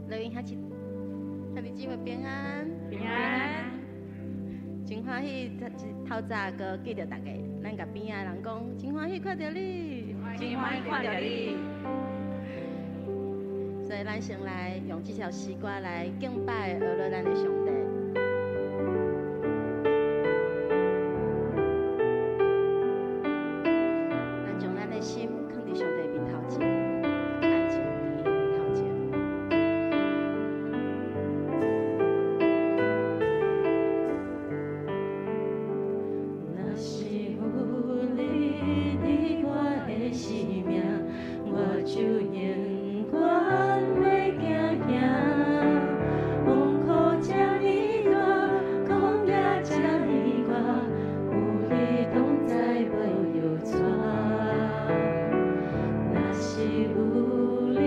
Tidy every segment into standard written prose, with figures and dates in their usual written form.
樂園兄弟兄弟姊妹平安，平安。真歡喜，透早閣見著大家。咱共邊仔人講，真歡喜看著你，真歡喜看著你。所以，咱先來用這首詩歌來敬拜阿樂咱的上帝。咱將咱的心囥佇上帝面頭前，安靜佇伊的面頭前。若是有你佇我的生命，我就永遠袂驚驚。風雨這呢大，曠野這呢闊，有你同在無憂愁。若是有你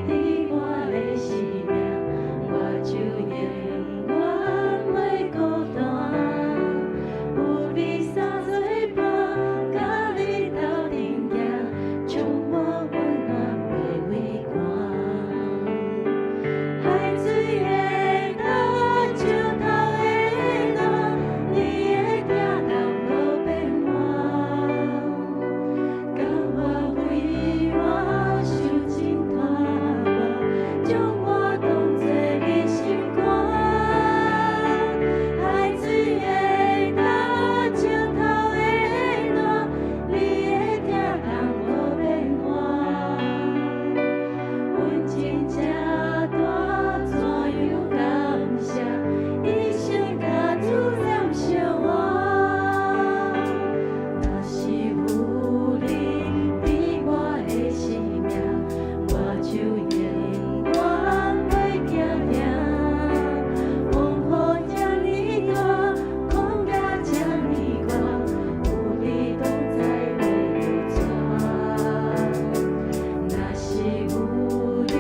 佇我的生命，我就永遠袂孤單。有你三做伴，佮你鬥陣行，充滿溫暖袂畏寒。海水的大，石頭的爛，你的疼痛無變換。共我為我受盡拖磨，將我當作你心肝。海水的大，石頭的爛，你的疼痛無變換。恩情這大，怎樣感謝？一生共主念相活。若是有你佇我的生命，我就永遠袂驚驚。風雨這呢大，曠野這呢闊，有你同在無憂愁。若是有你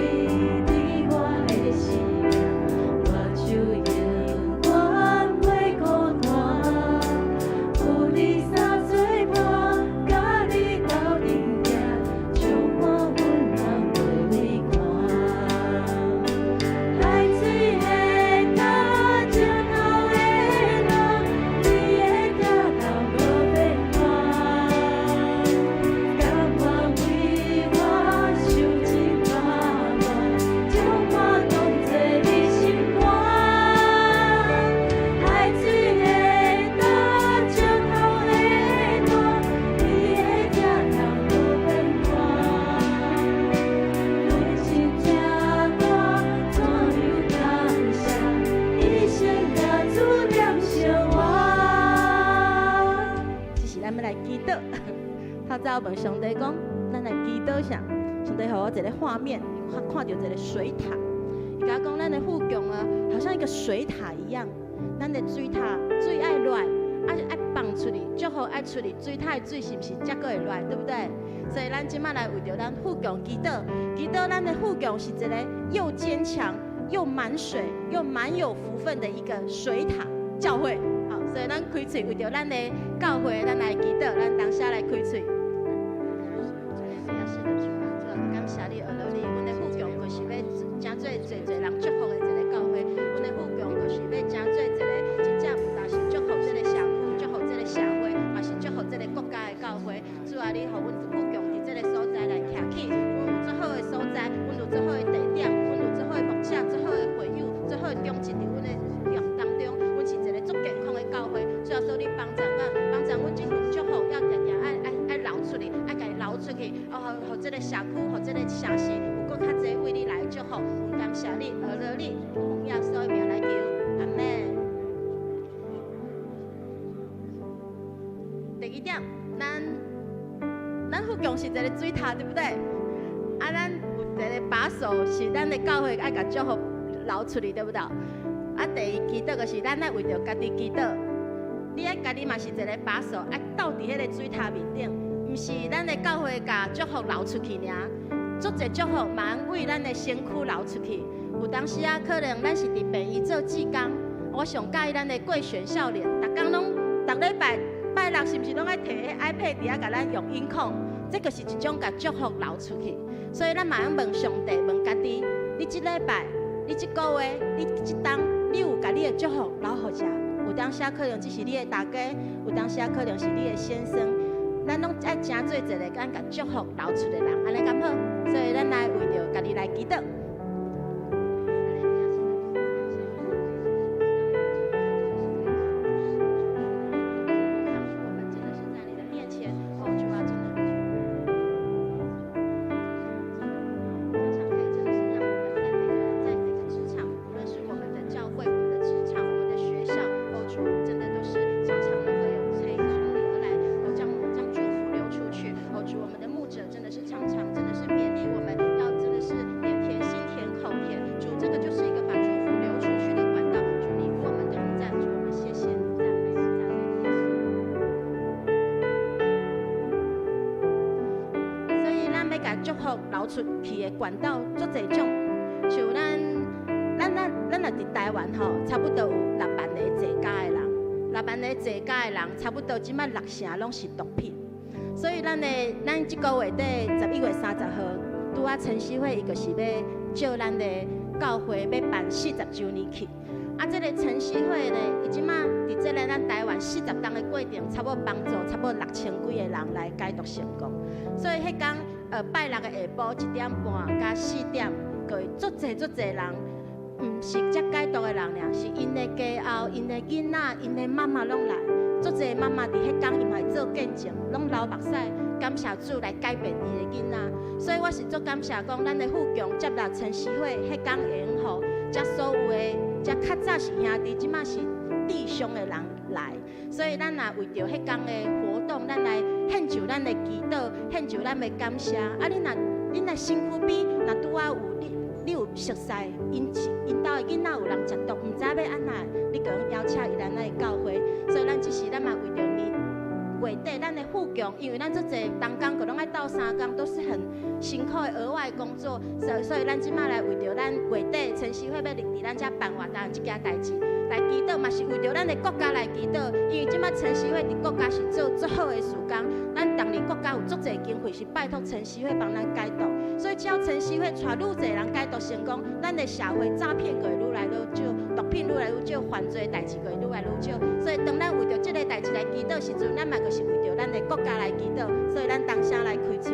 佇我的生命，我就永遠袂孤單。有你三做伴，佮你鬥陣行，充滿溫暖袂畏寒。海水的大，石頭的爛，你的疼痛無變換。甘願為我受盡拖磨，將我當作你心肝。海水的大，石頭的爛，你的疼痛無變換。恩情這大，怎樣感謝？一生共主念相活。這是咱欲來祈禱。透早我問上帝講，咱來祈禱啥？上帝予我一个畫面，我看著一个水塔。伊共我講，咱的富強啊，好像一個水塔一樣。咱的水塔水愛落來，啊愛放出去，祝福愛出去，水塔的水是毋是才閣會落來，對不對？所以咱這擺來為著咱富強祈禱，祈禱咱的富強是一个又堅強又滿水又滿有福分的一個水塔教會。好，所以咱開喙為著咱的教會，咱來祈禱，咱當下來開喙。感謝你，阿樂你，阮的富強就是欲成做濟濟人祝福的一个教會，阮的富強就是欲成做一个真正毋但是祝福這个社區、祝福這个社會，嘛是祝福這个國家的教會。主啊，你予阮富強佇這个所在來徛起，阮有足好的所在，阮有足好的地點，阮有足好的牧者、足好的會友、足好的長執佇阮的當中，阮是一个足健康的教會。主啊，所以你幫助阮，幫助阮這份祝福要定定愛愛愛流出去，愛共伊流出去，哦，予予這个社區，予這个城市有閣較濟為你來祝福。阮感謝你，阿樂你，奉耶穌的名來求，阿門。第二點，咱咱富強是一个水塔，對不對？啊，咱有一個把手，是咱的教會愛共祝福流出去，對不對？啊，第二祈禱就是咱愛為著家己祈禱，你愛家己嘛是一個把手，愛鬥佇彼个水塔面頂，毋是咱的教會共祝福流出去爾，足濟祝福嘛通為咱的身軀流出去。有當時啊，可能咱是佇病院做志工，我上佮意咱的貴選少年，逐工攏逐禮拜拜六是毋是攏愛提彼 iPad 佇遐共咱用音控？這就是一種共祝福流出去。所以咱嘛通問上帝，問家己，你這禮拜你這個月，你這冬，你有共你的祝福留予誰？有當時可能只是你的大家，有當時可能是你的先生。咱攏愛成做一个咱共祝福流出的人，按呢敢好？所以咱來為著家己來祈禱。出去的管道足濟種，像咱若佇台灣吼，差不多有6萬个坐監的人，6萬个坐監的人，差不多這擺六成攏是毒品。所以咱的咱這個月底11月30號，拄仔晨曦會伊就是欲借咱的教會欲辦40週年慶。啊，這个晨曦會呢，伊這擺佇這个咱台灣四十冬的過程，差不多幫助差不多6000幾个人來解毒成功。所以彼工，拜六的下晡1點半到4點，就會足濟足濟人，毋是才解毒的人爾，是𪜶的家後、𪜶的囡仔、𪜶的媽媽攏來。足濟媽媽佇彼工伊嘛會做見證，攏流目屎，感謝主來改變伊的囡仔。所以我是足感謝講，咱的富強接納晨曦會，彼工會用予遮所有的，遮較早是兄弟，這擺是弟兄的人來。所以咱若為著彼工的活動，咱來獻上咱的祈禱，獻上咱的感謝。啊，你若身軀邊若拄仔有你有熟似，𪜶兜的囡仔有人食毒，毋知欲按怎，你就用邀請伊來咱的教會。所以咱這時咱嘛為著年月底咱的富強，因為咱足濟同工，閣攏愛鬥相共，都是很辛苦的額外工作。所以咱這擺來為著咱月底晨曦會欲佇咱遮辦活動這件代誌來祈禱，嘛是為著咱的國家來祈禱。因為這擺晨曦會佇國家是做足好的事工，咱逐年國家有足濟經費是拜託晨曦會幫咱解毒。所以只要晨曦會帶愈濟人解毒成功，咱的社會詐騙就會愈來愈少，毒品愈來愈少，犯罪代誌就會愈來愈少。所以當咱為著這个代誌來祈禱時陣，咱嘛就是為著咱的國家來祈禱。所以咱同聲來開喙。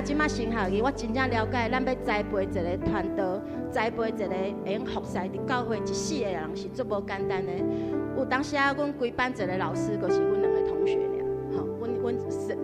這擺神學院，我真正了解，咱欲栽培一个傳道，栽培一个會用服侍佇教會一世的人是足無簡單的。有當時啊，阮規班一个老師，就是阮兩個同學爾，吼，阮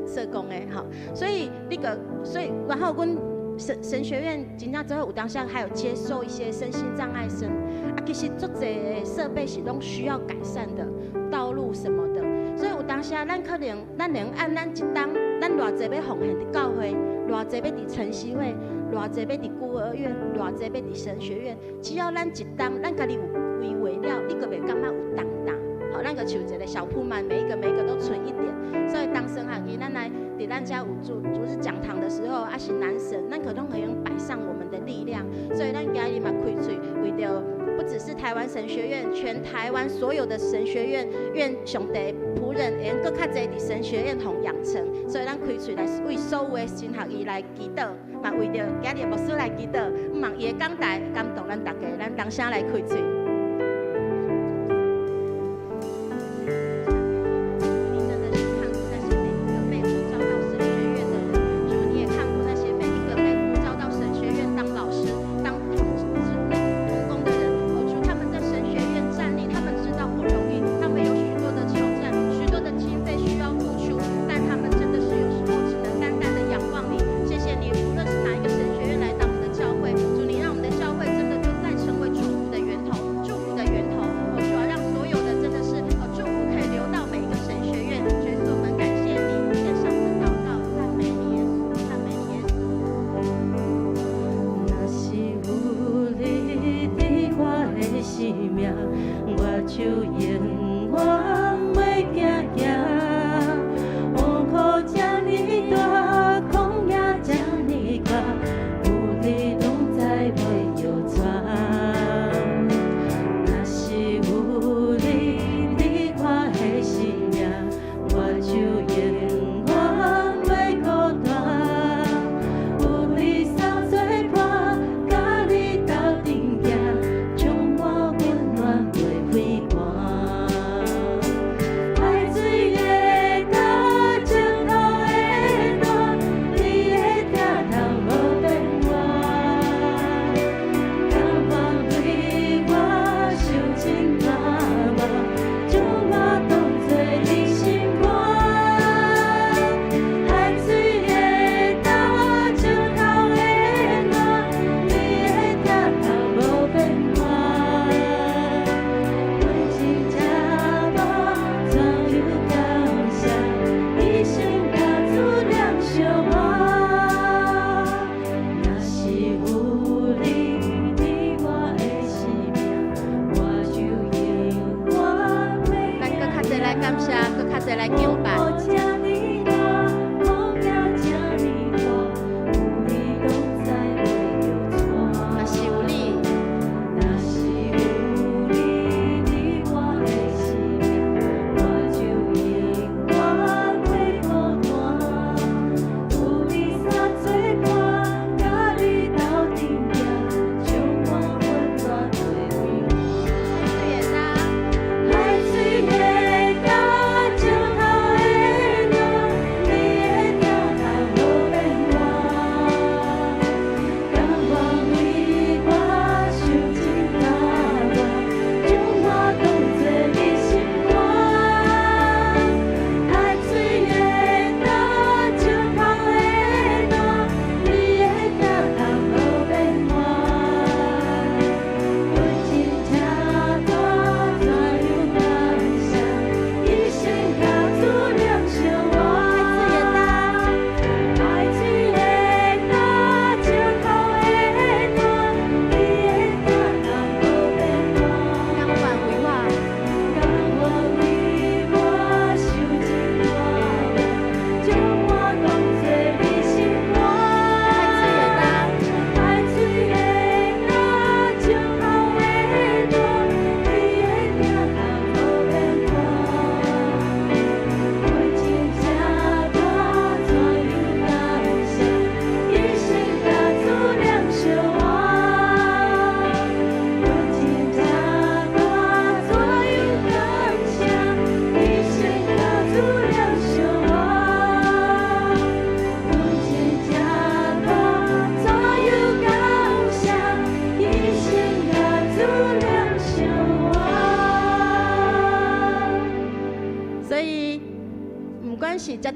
社工的吼，所以那個，所以然後阮神學院真正之後有當時還有接受一些身心障礙生，啊，其實足濟設備是攏需要改善的，道路什麼的，所以有當時啊，咱可能咱能按咱一冬，咱偌濟欲奉獻佇教會。偌濟欲佇晨曦會，偌濟欲佇孤兒院，偌濟欲佇神學院。只要咱一冬，咱家己有規劃了，你閣袂感覺有重擔。好，咱閣像一个小鋪滿，每一個每一個都存一點。所以當神學院，咱來佇咱遮有主日講堂的時候，抑是男神，咱可攏會用擺上我們的力量。所以咱今日嘛開喙，為著不只是台灣神學院，全台灣所有的神學院，願上帝僕人會用閣較濟佇神學院予養成。所以咱開喙來為所有的神學院來祈禱，嘛為著今日牧師來祈禱，望伊的講台感動咱大家，咱同聲來開喙。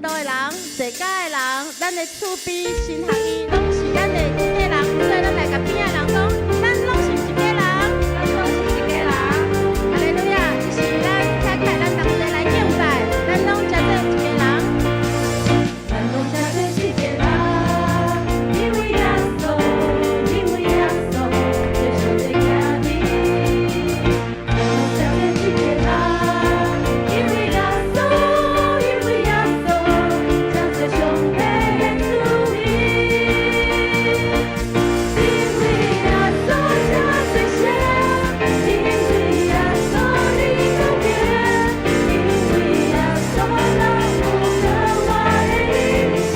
度的人、坐家的人，咱的厝邊神學院，攏是咱的一家人。所以咱來共邊仔人講，咱攏是一家人。咱攏是一家人。哈利路亞！這是咱站起來，咱同齊來敬拜，咱攏成做一家人。咱攏成做一家人，因為耶穌，因為耶穌，做上帝子民。咱攏成做一家人，因為耶穌，因為耶穌，成做上帝的子民。因為耶穌成做聖，因為耶穌你公義，因為耶穌流有我的人生。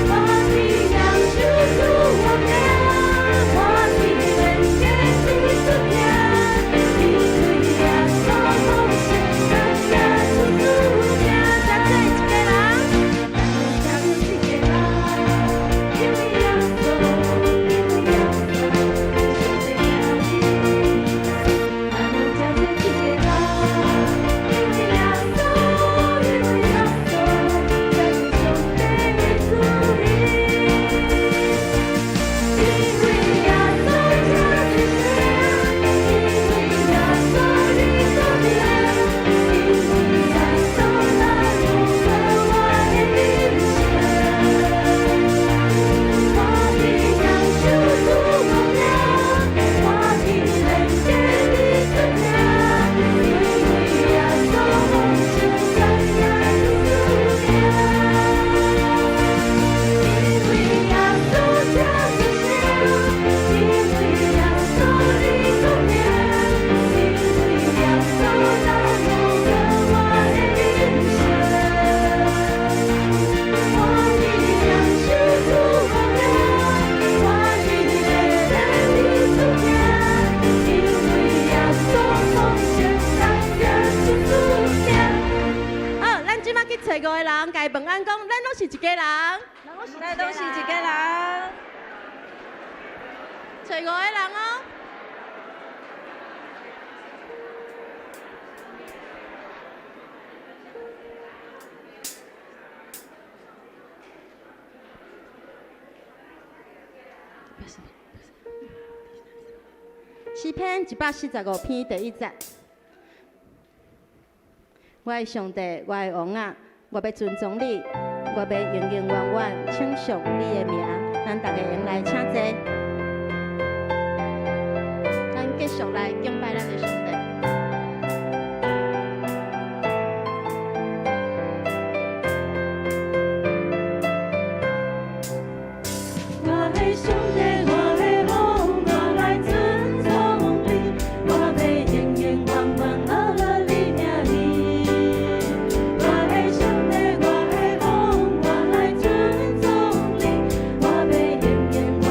我的揚手主我名，我的連結你出聽，因為耶穌豐盛，咱行出出聽。成做一家人。咱攏成做一家人，因為耶穌，因為耶穌，上帝子民。咱攏成做一家人，因為耶穌，因為耶穌，成做上帝的子民。因為耶穌成做聖，因為耶穌你公義，因為耶穌流有我的人生。我的揚手主我名，我的連結你出聽，因為耶穌豐盛，咱行出出聽。因為耶穌成做聖，因為耶穌你公義，因為耶穌流有我的人生。我的揚手主我名，我的連結你出聽，因為耶穌豐盛，咱行出出聽。好，咱這擺去揣五個人，共伊問安講，咱攏是一家人。咱攏是一家人。揣五個人哦。詩篇145篇第一節，我的上帝，我的王啊，我欲尊崇你，我欲永永遠遠稱頌你的名。咱逐家用來請坐，咱繼續來敬拜咱的上帝。我的上帝，我的王，我來尊崇你，我欲永永遠遠學樂你名字。我的上帝，我的王，我來尊崇你，我欲永永遠遠學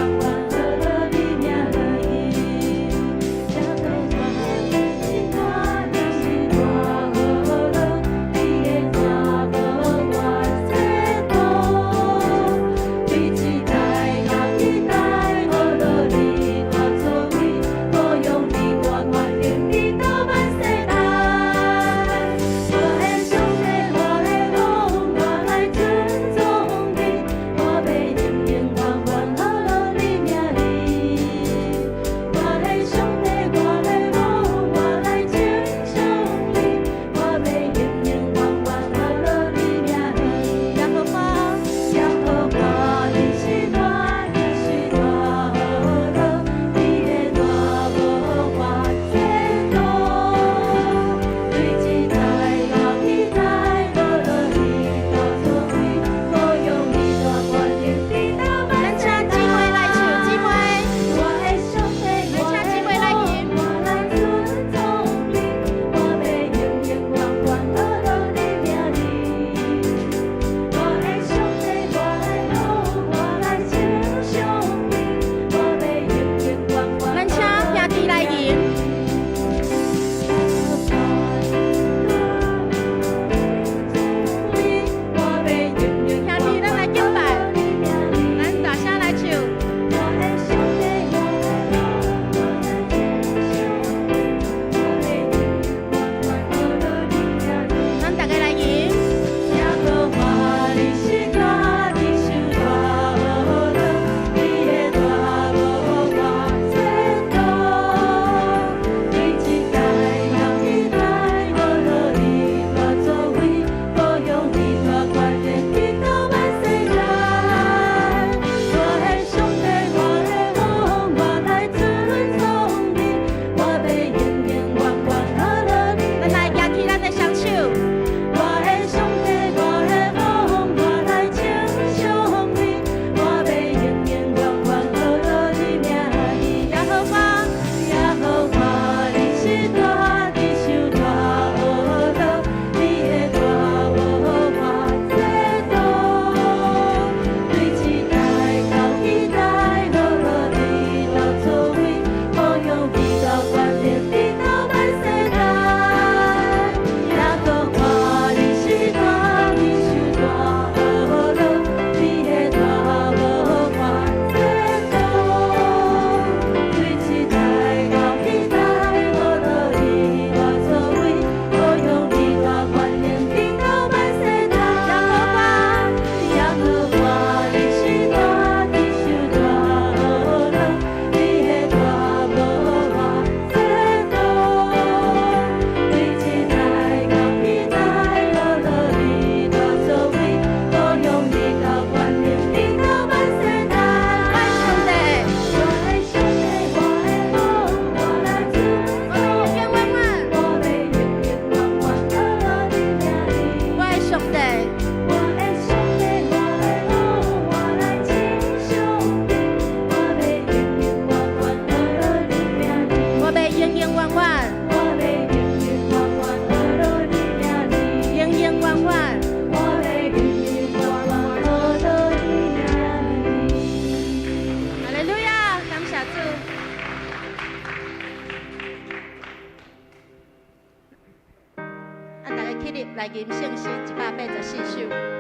吟聖詩184首。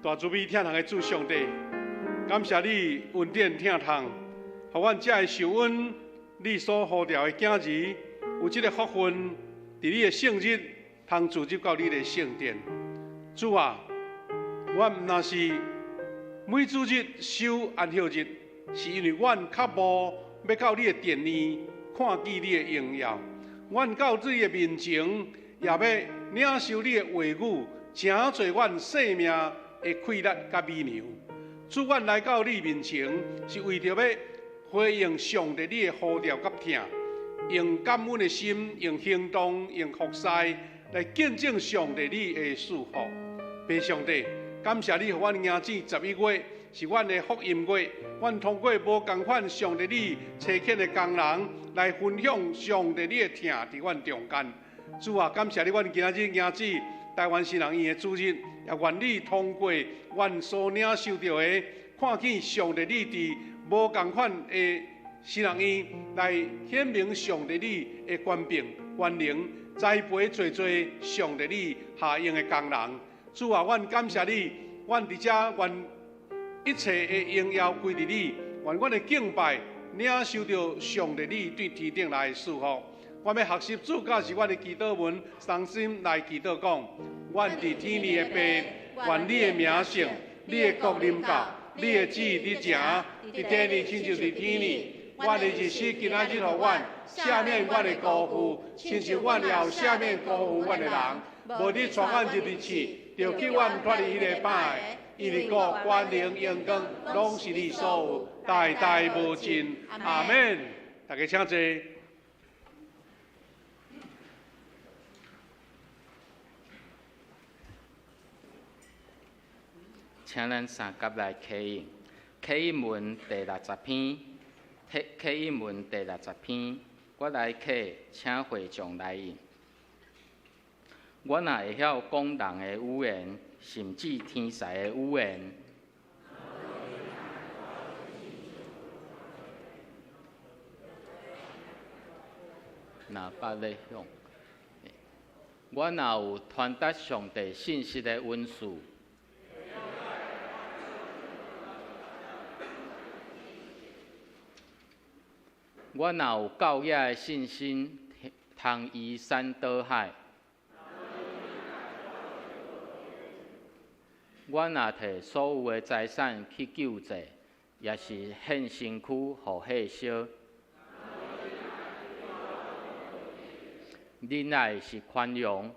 大慈悲疼人的主上帝，感謝你恩典疼痛，予阮才會受阮你所呼召的囝兒有這个福分，佇你的聖日通聚集到你的聖殿。主啊，阮毋但是每主日守安息日，是因為阮渴慕欲到你的殿內看見你的榮耀。阮到你的面前，也欲領受你的話語，成做阮生命的氣力佮美糧。主，阮來到你面前，是為著欲回應上帝你的呼召佮疼，用感恩的心，用行動，用服侍來見證上帝你的賜福。父上帝，感謝你予阮迎接11月，是阮的福音月。阮通過無仝款上帝你差遣的工人來分享上帝你的疼佇阮中間。主啊，感謝你，阮今仔日迎接台灣新人院的主日，也願你通過阮所領受著的，看見上帝你佇無仝款的新人院來顯明上帝你的權柄、權能，栽培濟濟上帝你下用的工人。主啊，阮感謝你，阮佇遮願一切的榮耀歸佇你，願阮的敬拜領受著上帝你對天頂來的祝福。我欲學習主教示阮的祈禱文，同心來祈禱講：阮佇天裡的父，願你的名聖，你的國臨到，你的旨意佇行，佇地裡親像佇天裡。阮的日食今仔日予阮，赦免阮的辜負，親像阮也有赦免辜負阮的人。無你帶阮入去試，著救阮脫離彼个歹的。因為國、權能、榮光，攏是你所有，代代無盡。阿們。大家請坐。請咱三甲來啟應，啟應文第60篇，契印文第六十篇，我來客，請會眾來應。我若會曉講人的語言，甚至天使的語言，若捌咧響。我若有傳達上帝信息的恩賜，我若有夠額的信心，通移山倒海。我若摕所有的財產去救濟，抑是獻身軀予火燒。忍耐是寬容，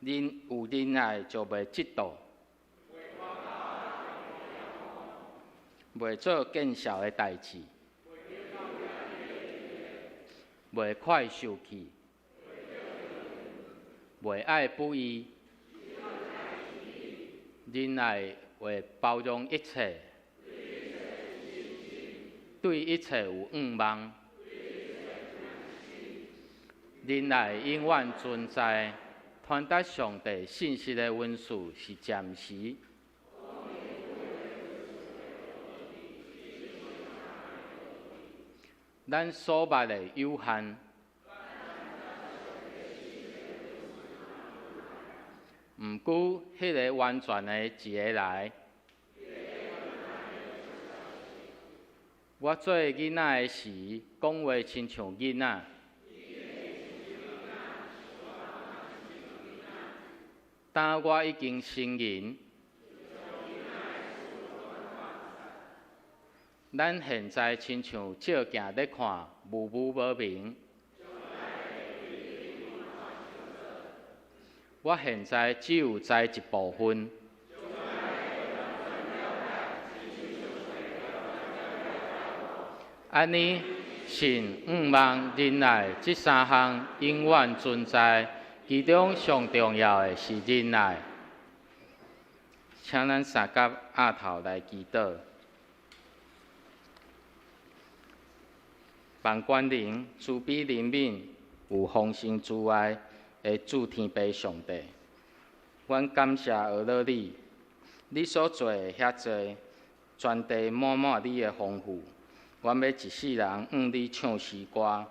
忍有忍耐就袂嫉妒，袂做見笑的代誌，袂快受氣。袂愛不義，忍耐會包容一切，對一切有向望。忍耐永遠存在，傳達上帝信息的恩賜是暫時。咱所捌的有限。毋過，彼个完全的一个來。我做囡仔的時，講話親像囡仔。當我已經成人，咱現在親像照鏡咧看，模糊無明。我現在只有知一部分。按呢，信、向望、忍耐這三項永遠存在，其中上重要的是忍耐。請咱三甲額頭來祈禱。萬全能、慈悲憐憫、有豐盛慈愛的主天父上帝，阮感謝阿樂你，你所做的遐濟，全地滿滿你的豐富。阮欲一世人向你唱詩歌，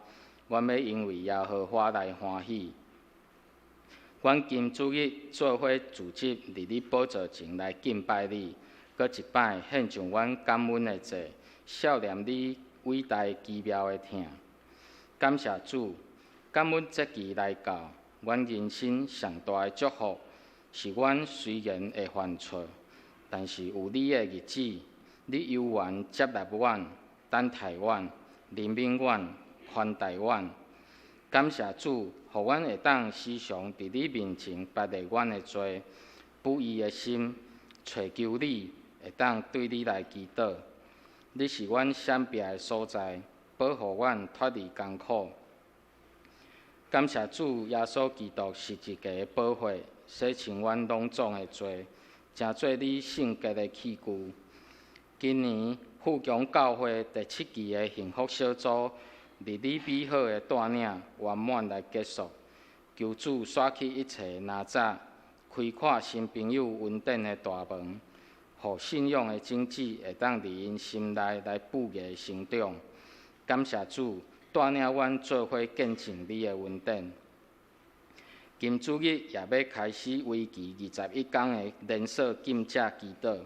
阮欲因為耶和華來歡喜。阮今主日做伙組織佇你寶座前來敬拜你，閣一擺獻上阮感恩的祭，數念你偉大奇妙的疼。感謝主，感恩節期來到。阮人生上大的祝福是，阮雖然會犯錯，但是有你的日子，你猶原接納阮、等待阮、憐憫阮、寬待阮。感謝主，予阮會當時常佇你面前白認阮的罪，不義的心，揣求你會當對你來祈禱。你是阮閃避的所在，保護阮脫離艱苦。感謝主耶穌基督十字架的寶血，洗清阮攏總的罪，成做你聖潔的器具。今年富強教會第七期的幸福小組，佇你美好的帶領圓滿來結束。求主煞去一切哪吒，開闊新朋友恩典的大門，予信仰的種子會當佇𪜶心內來布芽成長。感謝主。帶領阮做伙見證你的恩典。今主日也欲開始為期二十一工的連鎖禁食祈禱，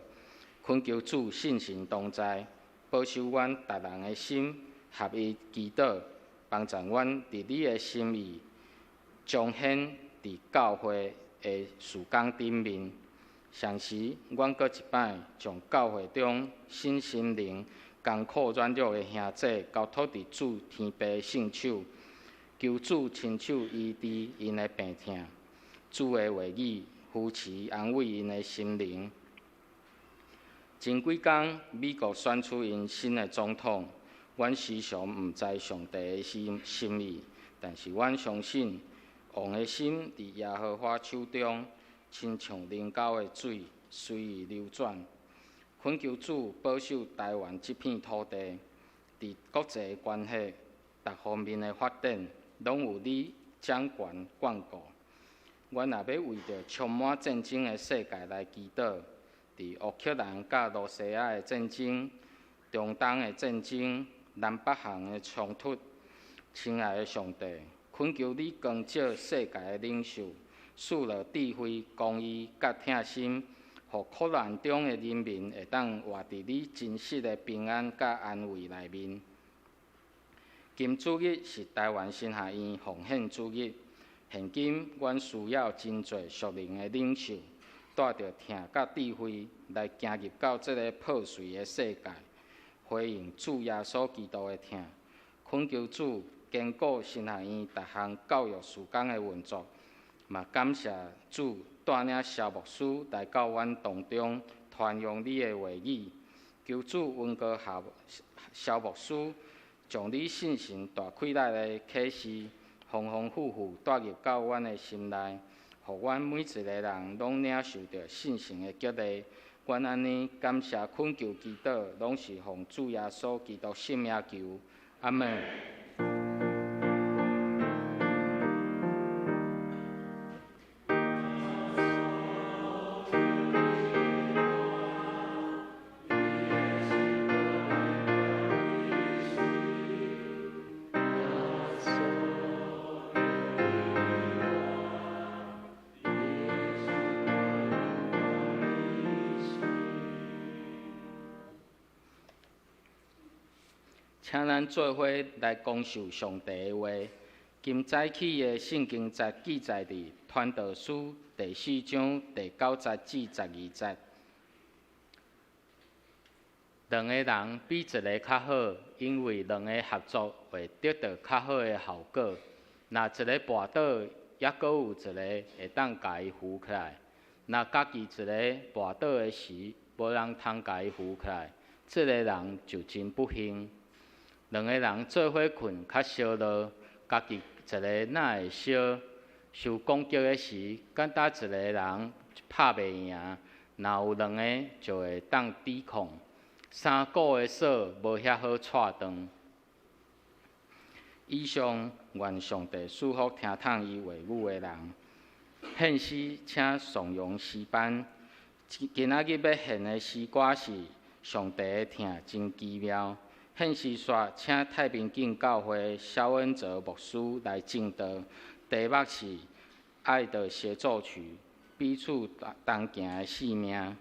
懇求主聖神同在，保守阮逐人的心合一祈禱，幫助阮佇你的心意彰顯佇教會的事工頂面。同時，阮閣一擺將教會中身心靈艱苦軟弱的兄弟交託佇主天父聖手，求主親手醫治𪜶的病痛，主的話語扶持安慰𪜶的心靈。前幾工，美國選出𪜶新的總統，阮時常毋知上帝的心意，但是阮相信王的心佇耶和華手中，親像靈溝的水。隨意流轉。懇求主保守台灣這片土地，佇國際關係逐方面的發展，攏有你掌權管顧。阮也欲為著充滿戰爭的世界來祈禱，佇烏克蘭佮羅西亞的戰爭、中東的戰爭、南北韓的衝突。親愛的上帝，懇求你光照世界的領袖，賜予智慧、公義佮疼心，予苦難中的人民會當活佇你真實的平安佮安慰內面。今主日是台灣神學院奉獻主日，現今阮需要真濟屬靈的領袖，帶著疼佮智慧來行入到這个破碎的世界，回應主耶穌基督的疼。懇求主堅固神學院逐項教育事工的運作，嘛感謝主帶領蕭牧師來到阮當中，傳揚你的話語。求主恩膏蕭牧師，將你聖神大氣力的啟示，豐豐富富帶入到阮的心內，予阮每一个人攏領受著聖神的激勵。阮按呢感謝懇求祈禱，攏是奉主耶穌基督聖名求，阿們。請咱做伙來講授上帝的話。今早起的聖經節記載佇傳道書第四章第九節至十二節。兩个人比一个較好，因為兩个合作會得到較好的效果。若一个跋倒，猶閣有一个會當共伊扶起來；若家己一个跋倒的時，無人通共伊扶起來，這个人就真不幸。兩个人做伙睏較燒熱，家己一个哪會燒？受攻擊的時，敢若一个人拍袂贏，若有兩个就會當抵抗。衫褲的索無遐好掣斷。以上，願上帝賜福聽通伊話語的人。獻詩請頌揚詩班。今仔日欲獻的詩歌是《上帝的疼真奇妙》。獻詩煞請太平景教會蕭恩澤牧師來證道，題目是《愛的協奏曲》，彼此同行的使命。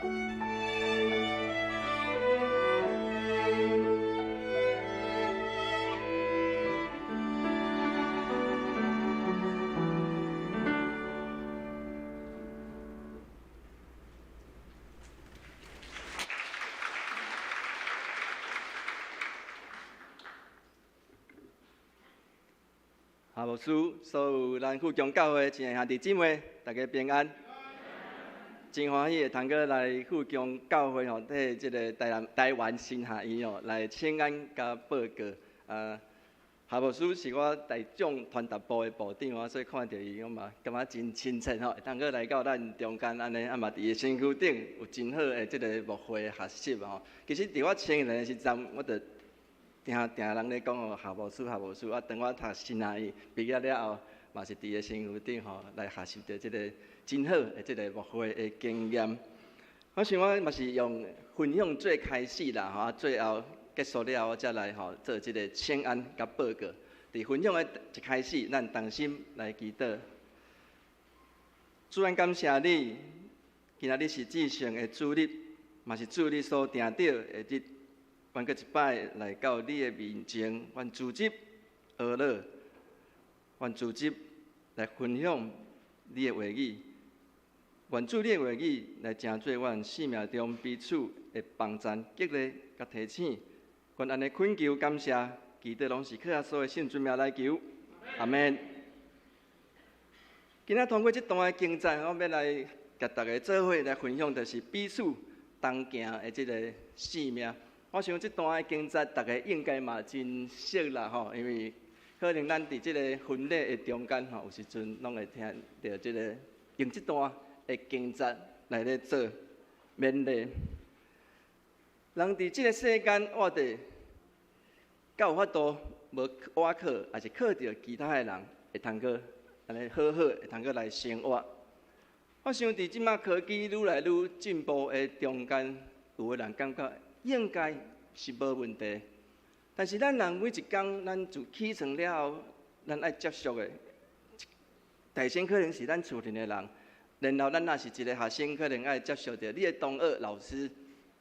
夏牧师，所有咱富强教会亲爱兄弟姊妹，大家平安。真欢喜会通阁来富强教会吼，替这个台南台湾神学院吼来请安佮报告。夏牧师是我台中传达部的部长啊，所以看著伊，我嘛感觉真亲切吼，会通阁来到咱中间按呢，嘛伫伊身躯顶有真好的这个牧会学习吼。其实伫我青年的时阵，我就听定人咧讲哦，夏牧师，夏牧师啊，当我读神学院毕业了后，嘛是伫个身躯顶吼来学习著这个真好的这个牧会的经验。我想我嘛是用分享做开始啦，吼，最后结束了后，我才来吼做这个请安佮报告。伫分享的一开始，咱同心来祈祷。主，咱感谢你，今仔日是至圣的主日，嘛是主你所定著的日。阮阁一摆来到你的面前，阮组织学乐，阮组织来分享你的话语，愿主你的话语来成做阮生命中彼此的帮赞、激励佮提醒。阮按呢恳求感谢，祈祷拢是靠耶稣的圣尊名来求，阿们。今仔通过这段的经节，我欲来共大家做伙来分享，就是彼此同行的这个使命。我想这段的经节，大家应该嘛真熟啦吼，因为可能咱伫这个婚礼的中间吼，有时阵拢会听著这个用这段的经节来咧做勉励。人伫这个世间活著，敢有法度无倚靠，抑是靠著其他的人，会通阁按呢好好，会通阁来生活。我想伫这摆科技愈来愈进步的中间，有的人感觉应该是无问题，但是咱人每一工，咱自起床了后，咱爱接触的，大先可能是咱厝里的人，然后咱若是一个学生，可能爱接触著你的同学、老师，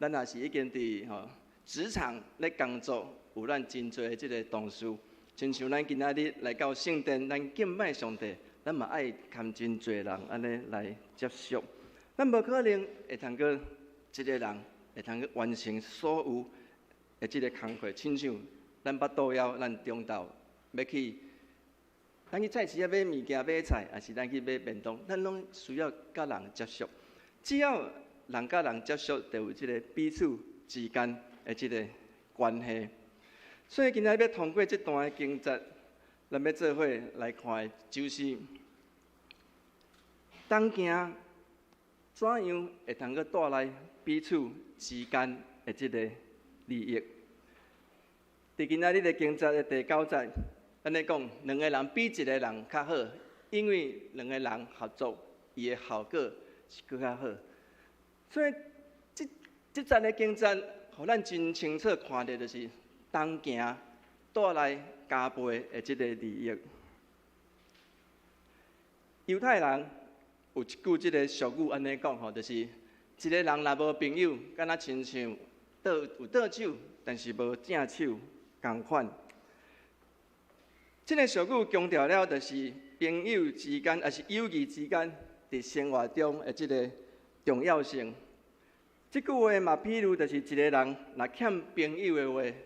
咱若是已经伫吼职场咧工作，有咱真济的这个同事，亲像咱今仔日来到圣殿，咱敬拜上帝，咱嘛爱含真济人按呢来接触，咱无可能会通阁一个人会通去完成所有的这个工课，亲像咱腹肚枵，咱中昼欲去，咱去菜市仔买物件、买菜，抑是咱去买便当，咱拢需要佮人接触。只要人佮人接触，就有这个彼此之间的这个关系。所以今仔日欲通过这段的经节，咱欲做伙来看的，就是同行怎样会通阁带来彼此之间的这个利益。伫今仔日的经节的第九节，咱咧讲两个人比一个人较好，因为两个人合作，伊的效果是阁较好。所以这这节的经节，予咱真清楚看著，就是同行带来加倍的这个利益。犹太人有一句这个俗语按呢讲吼，就是一个人若无朋友，敢若亲像倒有倒手，但是无正手仝款。这个俗语强调了，就是朋友之间，抑是友谊之间，伫生活中的这个重要性。这句话嘛，比如就是一个人若欠朋友的话，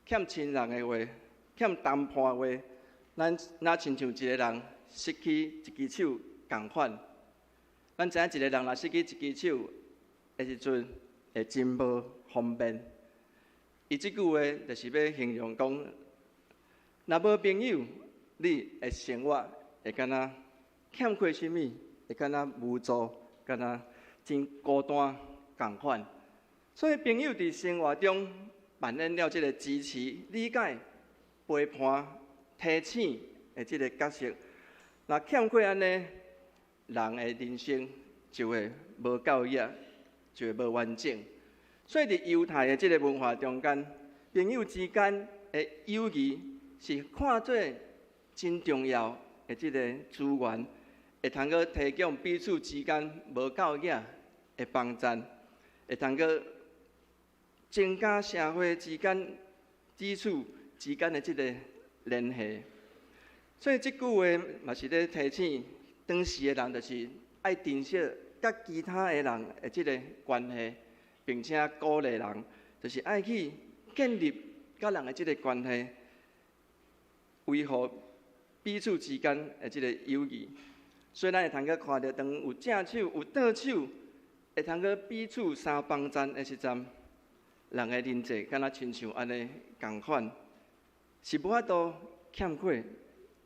欠亲人的话，欠同伴的话，咱若亲像一个人失去一支手仝款。咱知影一个人若失去一支手的时阵，会真无方便。伊这句话就是欲形容讲，若无朋友，你的生活会敢若欠缺啥物，会敢若无助，敢若真孤单仝款。所以朋友伫生活中扮演了这个支持、理解、陪伴、提醒的这个角色。若欠缺按呢，人的人生就会无够额，就会无完整。所以伫犹太的这个文化中间，朋友之间的友谊是看做真重要的这个资源，会通阁提供彼此之间无够额的帮赞。會通閣增加社會之間彼此之間的這个聯繫。所以這句話嘛是咧提醒當時的人，就是愛珍惜佮其他的人的這个關係，並且鼓勵人，就是愛去建立佮人的這个關係，維護彼此之間的這个友誼。所以咱會通閣看著，當有正手有倒手，會通閣彼此相幫贊的時陣，人的人際敢若親像按呢仝款，是無法度欠缺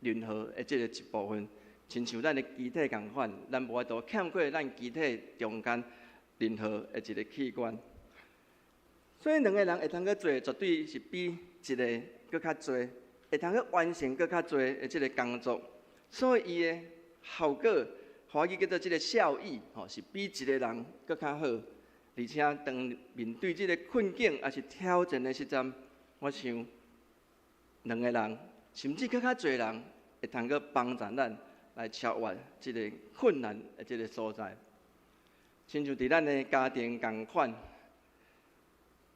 任何的這个一部分。親像咱的肢體仝款，咱無法度欠缺咱肢體中間任何的一个器官。所以兩个人會通閣做，絕對是比一个閣較濟，會通閣完成閣較濟的這个工作。所以伊的效果，華語叫做這个效益，吼，是比一个人閣較好。而且當面對這个困境抑是挑戰的時陣，我想兩个人，甚至閣較濟人，會通閣幫助咱來超越這个困難的這个所在。親像佇咱的家庭仝款，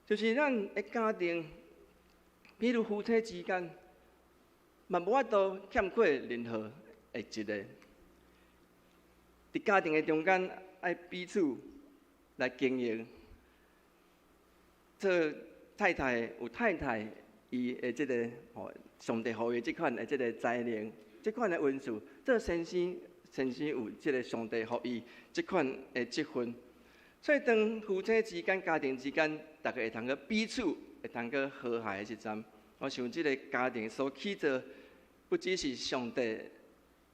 就是咱的家庭，比如夫妻之間，嘛無法度欠缺任何的一个。佇家庭的中間，愛彼此來經營。做太太有太太伊的這个吼，上帝予伊這款的這个才能，這款的恩賜。做先生，先生有這个上帝予伊這款的職分。所以當夫妻之間、家庭之間，逐家會通閣彼此會通閣和諧的時陣，我想這个家庭所起做，不只是上帝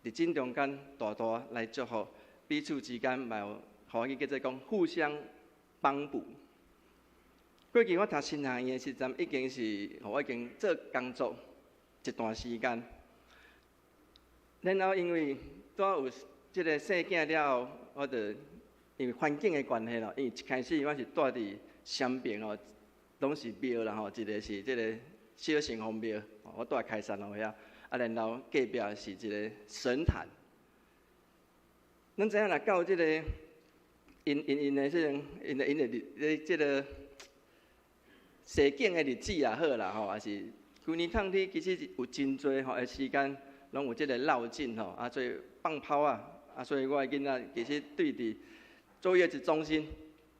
佇這中間大大來祝福。彼此之間嘛有，華語叫做講互相幫補。過去我讀神學院的時陣，已經是我已經做工作一段時間。然後因為拄有這个生囝了後，我就因為環境的關係咯，因為一開始我是住佇雙爿哦，攏是廟啦吼，一个是這个小城隍廟，我住開山路遐，啊，然後隔壁是一个神壇。咱知影若到這个𪜶𪜶𪜶的這種𪜶的𪜶的日咧，這个踅景的日子也好啦吼，抑是規年冬天其實有真濟吼的時間，攏有這个落井吼，啊，做放炮啊，啊，所以我的囡仔其實對佇坐月子中心，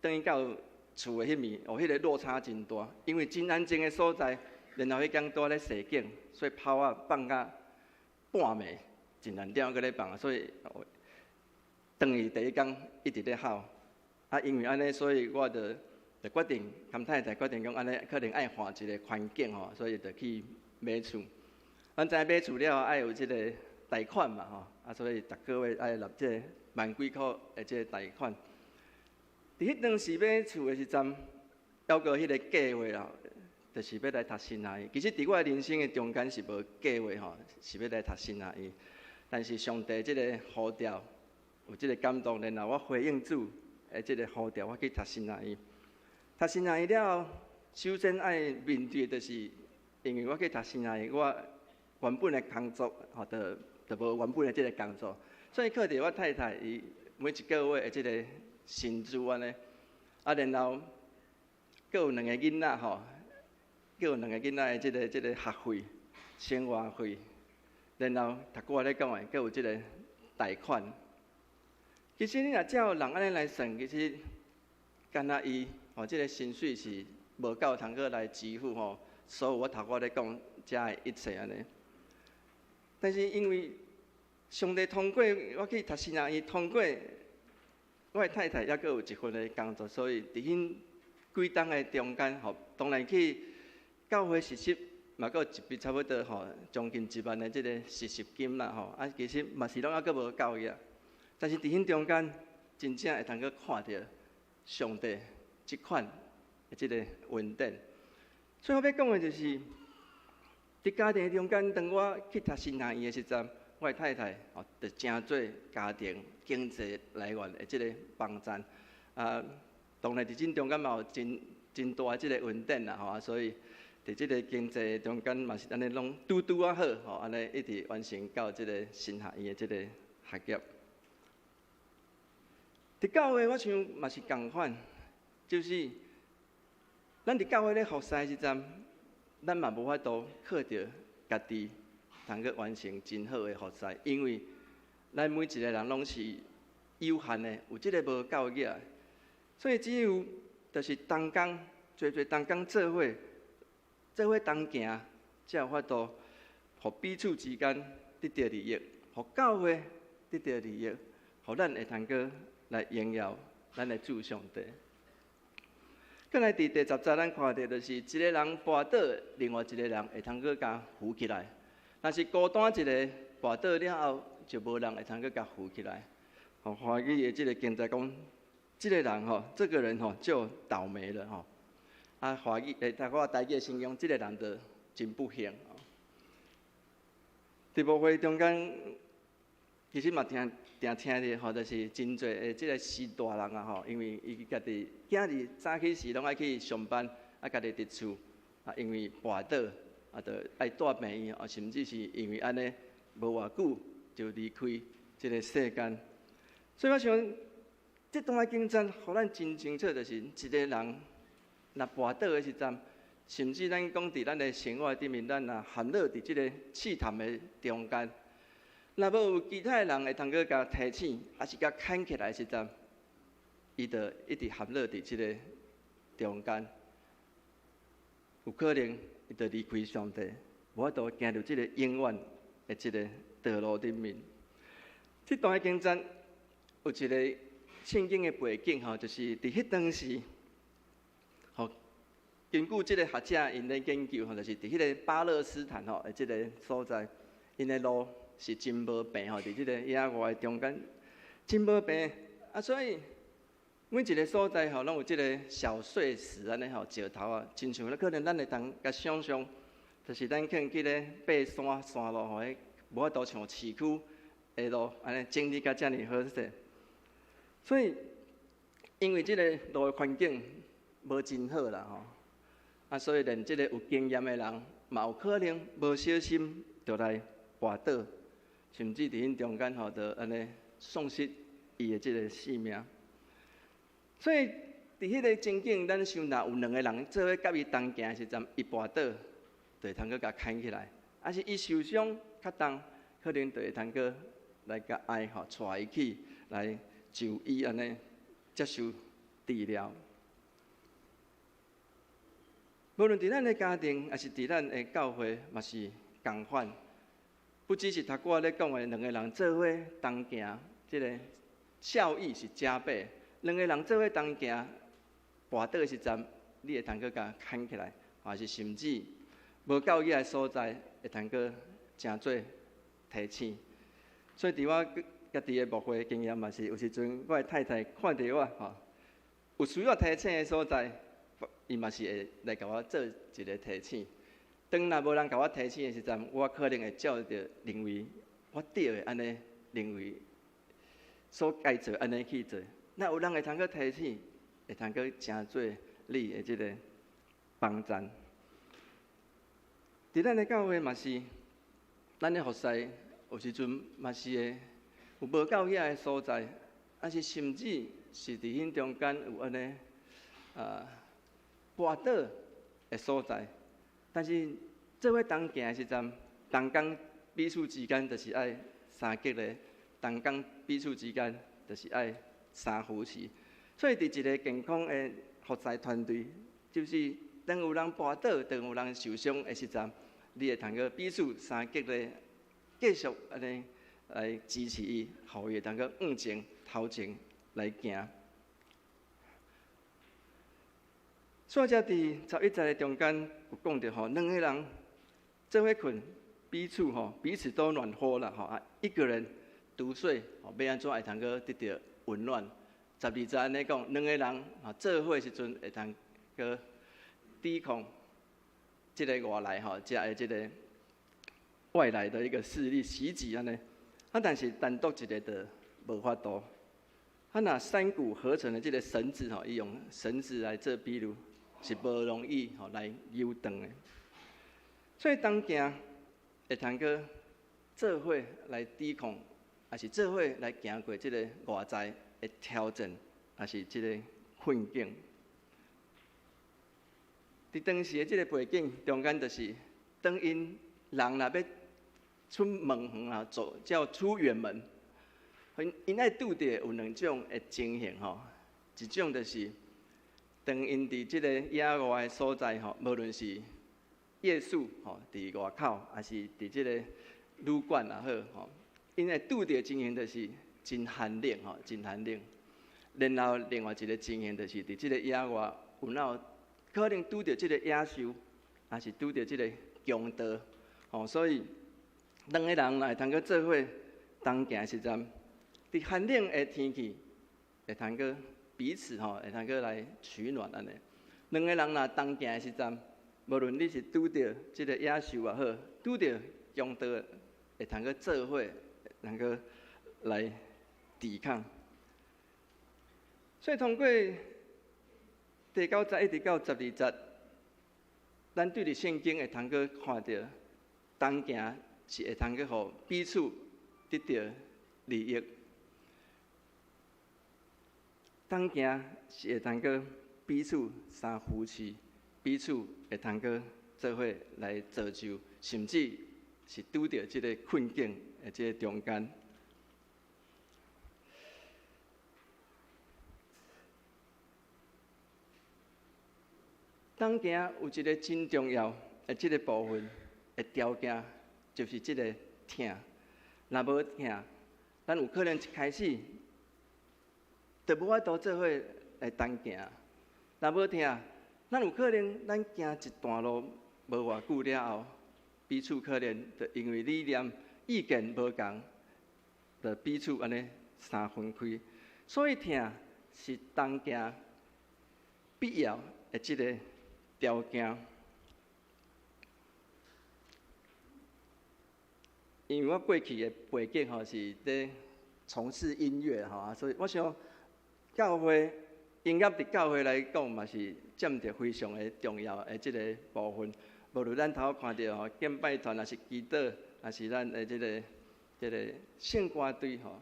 轉去到厝的彼面，哦，彼个落差真大，因為真安靜的所在，然後彼工拄仔咧踅景，所以炮仔放甲半暝，一兩點閣咧放，所以。轉去第一工一直咧哭，啊，因為按呢，所以我就就決定，佮太太決定講按呢，可能愛換一个環境吼，所以就去買厝。咱知影買厝了後愛有這个貸款嘛吼，啊，所以逐个月愛納這个萬幾箍的這个貸款。佇彼當時買厝的時陣，猶閣彼个計劃啦，就是欲來讀神學院。其實佇我的人生的中間是無計劃吼，是欲來讀神學院。但是上帝這个呼召，有這个感動，然後我回應主的這个呼召，我去讀神學院。讀神學院了後，首先愛面對的就是，因為我去讀神學院，我原本的工作吼，就就無原本的這个工作，所以靠著我太太伊每一个月的這个薪資按呢，啊，然後閣有兩个囡仔吼，閣有兩个囡仔的這个這个學費、生活費，然後頭拄仔咧講的，閣有這个貸款。其實你若照人按呢來算，其實敢若伊吼這个薪水是無夠通閣來支付吼，所有我頭拄仔咧講遮的一切按呢。但是因為上帝通過我去讀神學院，通過我的太太猶閣有一份的工作，所以佇彼幾冬的中間吼，當然去教會實習嘛，閣有一筆差不多吼，將近1萬的這个實習金啦吼，啊，其實嘛是攏猶閣無夠額。但是佇彼中間，真正會通閣看著上帝這款的這个恩典。所以我欲講的就是，佇家庭中間，當我去讀神學院的時陣，我的太太吼就成做家庭經濟來源的這个幫贊。啊，當然佇這中間嘛有真真大的這个恩典啦吼，啊，所以佇這个經濟中間嘛是按呢攏拄拄仔好吼，按呢一直完成到這个神學院的這个學業。佇教會，我想嘛是仝款。就是咱佇教會咧服侍的時陣，咱嘛無法度靠著家己通去完成真好的服侍，因為咱每一個人攏是有限的，有這个無夠額，所以只有就是同工，濟濟同工做伙，做伙同行，才有法度，予彼此之間得著利益，予教會得著利益，予咱會通閣來榮耀咱的主上帝。閣來佇第十節，咱看著就是一个人跋倒，另外一个人會通閣共扶起來。若是孤單一个跋倒了後，就無人會通閣共扶起來。吼，華語的這个經節講，這个人吼，這個人吼就倒楣了吼。啊，華語誒，頭拄仔台語的聖經，這个人就真不幸。佇牧會中間，其實嘛定定聽著吼，就是真濟的這个序大人啊吼，因為伊家己囝兒早起時攏愛去上班，啊，家己佇厝啊，因為跋倒啊，就愛帶病院，啊，甚至是因為按呢無偌久就離開這个世間。所以我想，這段的經節，予咱真清楚，就是一个人若跋倒的時陣，甚至咱講佇咱的生活頂面，咱若陷落佇這个試探的中間，若無有其他的人會通閣共提醒，抑是共牽起來的時陣，伊就一直陷落佇這个中間，有可能伊就離開上帝，無法度行入這个永遠的這个道路頂面。這段的經節有一个聖經的背景吼，就是佇彼當時，吼，根據這个學者𪜶咧研究吼，就是佇彼个巴勒斯坦吼的這个所在，𪜶的路是真無平吼，佇這个野外的中間真無平啊，所以每一个所在吼，攏有這个小碎石按呢吼，石頭啊，親像可能咱會當共想像，就是咱可能去咧爬山山路吼，彼無法度像市區的路按呢整理甲遮爾好勢。所以，因為這个路的環境無真好啦吼，啊，所以連這个有經驗的人嘛有可能無小心就來跋倒，甚至佇𪜶中間吼，就按呢喪失伊的這个性命。所以，佇彼个情景，咱想若有兩个人做伙佮伊同行的時陣，伊跋倒，就會通閣共牽起來；抑是伊受傷較重，可能就會通閣來共愛吼，帶伊去來就醫按呢接受治療。無論佇咱的家庭，抑是佇咱的教會，嘛是仝款。不只是頭拄仔咧講的兩个人做伙同行，這个效益是加倍。兩个人做伙同行，跋倒的時陣，你會通閣共牽起來，抑是甚至無夠額的所在，會通閣成做提醒。所以佇我家己的牧會經驗嘛是，有時陣我的太太看著我吼，有需要提醒的所在，伊嘛是會來共我做一个提醒。當若無人共我提醒的時陣，我可能會照著認為我對的按呢認為所該做按呢去做。若有人會通閣提醒，會通閣成做你的這个幫贊。佇咱的教會嘛是，咱的服侍有時陣嘛是會有無夠額的所在，抑是甚至是佇𪜶中間有按呢跋倒的所在。但是做伙同行的時陣，同工彼此之間就是愛相激勵，同工彼此之間就是愛相扶持。所以佇一个健康的服侍團隊，就是當有人跋倒，當有人受傷的時陣，你會通閣彼此相激勵，繼續按呢來支持伊，予伊會通閣向前頭前來行。所以才佇11節的中間有講著吼，兩个人做伙睏，彼此吼彼此都暖和啦吼啊，一個人獨睡吼，欲按怎會通閣得著溫暖？12節按呢講，兩个人啊做伙時陣會通閣抵抗這个外來吼，遮的這个外來的一個勢力襲擊按呢。啊，但是單獨一个就無法度。啊，若三股合成的這个繩子吼，伊用繩子來做比喻，是無容易吼來扭斷的。所以同行會通閣做伙來抵抗，抑是做伙來行過這个外在的挑戰，抑是這个困境。佇當時的這个背景中間，就是當𪜶人若欲出門園啊，走叫出遠門，𪜶愛拄著有兩種的情形吼，一種就是當𪜶佇這个野外的所在吼，無論是夜宿吼，佇外口，抑是佇這个旅館也好吼，𪜶會拄著情形就是真寒冷吼，真寒冷。然後另外一个情形就是佇這个野外有哪有可能拄著這个野獸，抑是拄著這个強盜吼，所以兩个人若會通閣做伙同行的時陣，佇寒冷的天氣會通閣彼此吼，會通閣來取暖按呢。兩个人若同行的時陣，無論你是拄著這个野獸也好，拄著強盜，會通閣做伙，通閣來抵抗。所以通過第九節一直到十二節，咱對佇聖經會通閣看著同行是會通閣予彼此得著利益，同行是會通閣彼此相扶持，彼此會通閣做伙來造就，甚至是拄著這个困境的這个中間。同行有一个真重要的這个部分的條件，就是這个疼。若無疼，咱有可能一開始就無法度做伙來同行。若無疼，咱有可能咱行一段路無偌久了後，彼此可能就因為理念、意見無仝，就彼此按呢相分開。所以疼是同行必要的這个條件。因為我過去的背景吼是咧從事音樂吼，所以我想教會音樂佇教會來講嘛是佔著非常的重要的這个部分。無論咱頭看著吼敬拜團，抑是祈禱，抑是咱的這个聖歌隊吼，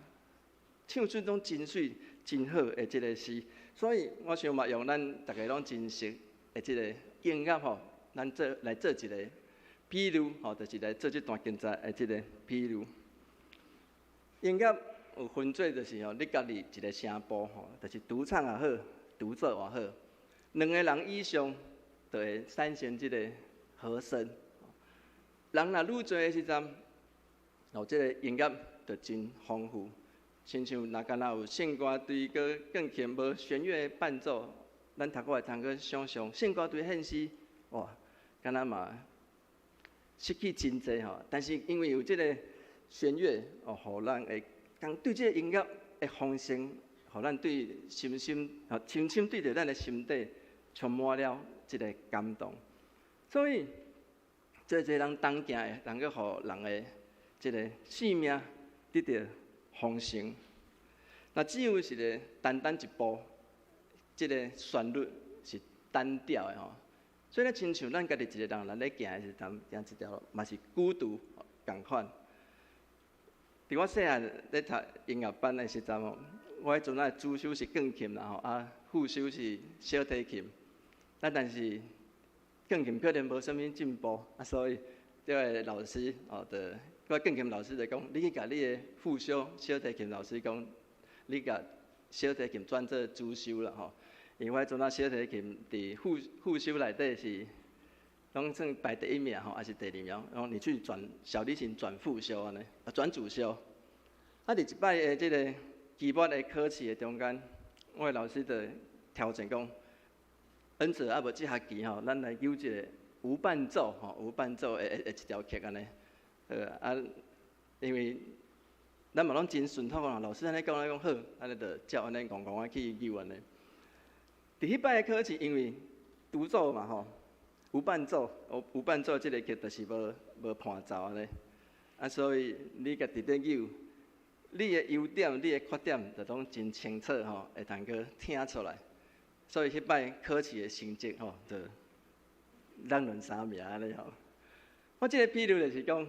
唱出攏真媠真好的這个詩。所以我想嘛用咱逐家攏真熟的這个音樂吼，咱做來做一个比喻吼，就是來做這段經節的這个比喻。音樂有分做就是吼，你家己一个聲部吼，就是獨唱也好，獨奏也好，兩个人以上就會產生這个和聲。人若愈濟的時陣，哦，這个音樂就真豐富。親像若敢若有聖歌隊閣鋼琴無弦樂伴奏，咱頭閣會通閣想像聖歌隊獻詩，哇，敢若嘛失去真濟吼。但是因為有這个弦樂哦，予咱會講對這个音樂的豐盛，予咱對深深吼深深對著咱的心底充滿了這个感動。所以，濟濟人同行的，能閣予人的這个生命得著豐盛。若只有一个單單一部，這个旋律是單調的吼。所以，咱親像咱家己一个人，咱咧行的時陣，行一條路嘛是孤獨仝款。佇我細漢咧讀音樂班的時陣吼，我彼陣仔主修是鋼琴啦吼，啊副修是小提琴。啊，但是鋼琴可能無啥物進步，啊，所以這个老師哦，就我鋼琴老師就講，你去共你的副修小提琴老師講，你共小提琴轉做主修啦吼。因為我彼陣仔小提琴佇副修內底是攏算排第一名吼，抑是第二名？然後你去轉小提琴轉副修按呢，啊轉主修。啊，佇一擺的這个期末的考試的中間，我的老師就挑戰講，恩澤啊無這學期吼，咱來扭一个無伴奏吼，無伴奏的一條曲按呢。啊，因為咱嘛攏真順暢啊，老師按呢講，咱講好，按呢就照按呢戇戇仔去扭按呢。佇彼擺的考試，因為獨奏嘛吼，無伴奏，無伴奏這个曲就是無伴奏按呢，啊，所以你家己佇咧扭，你的優點、你的缺點，就攏真清楚吼，會通閣聽出來。所以彼擺考試的成績吼，就咱兩三名按呢吼。我這个比喻就是講，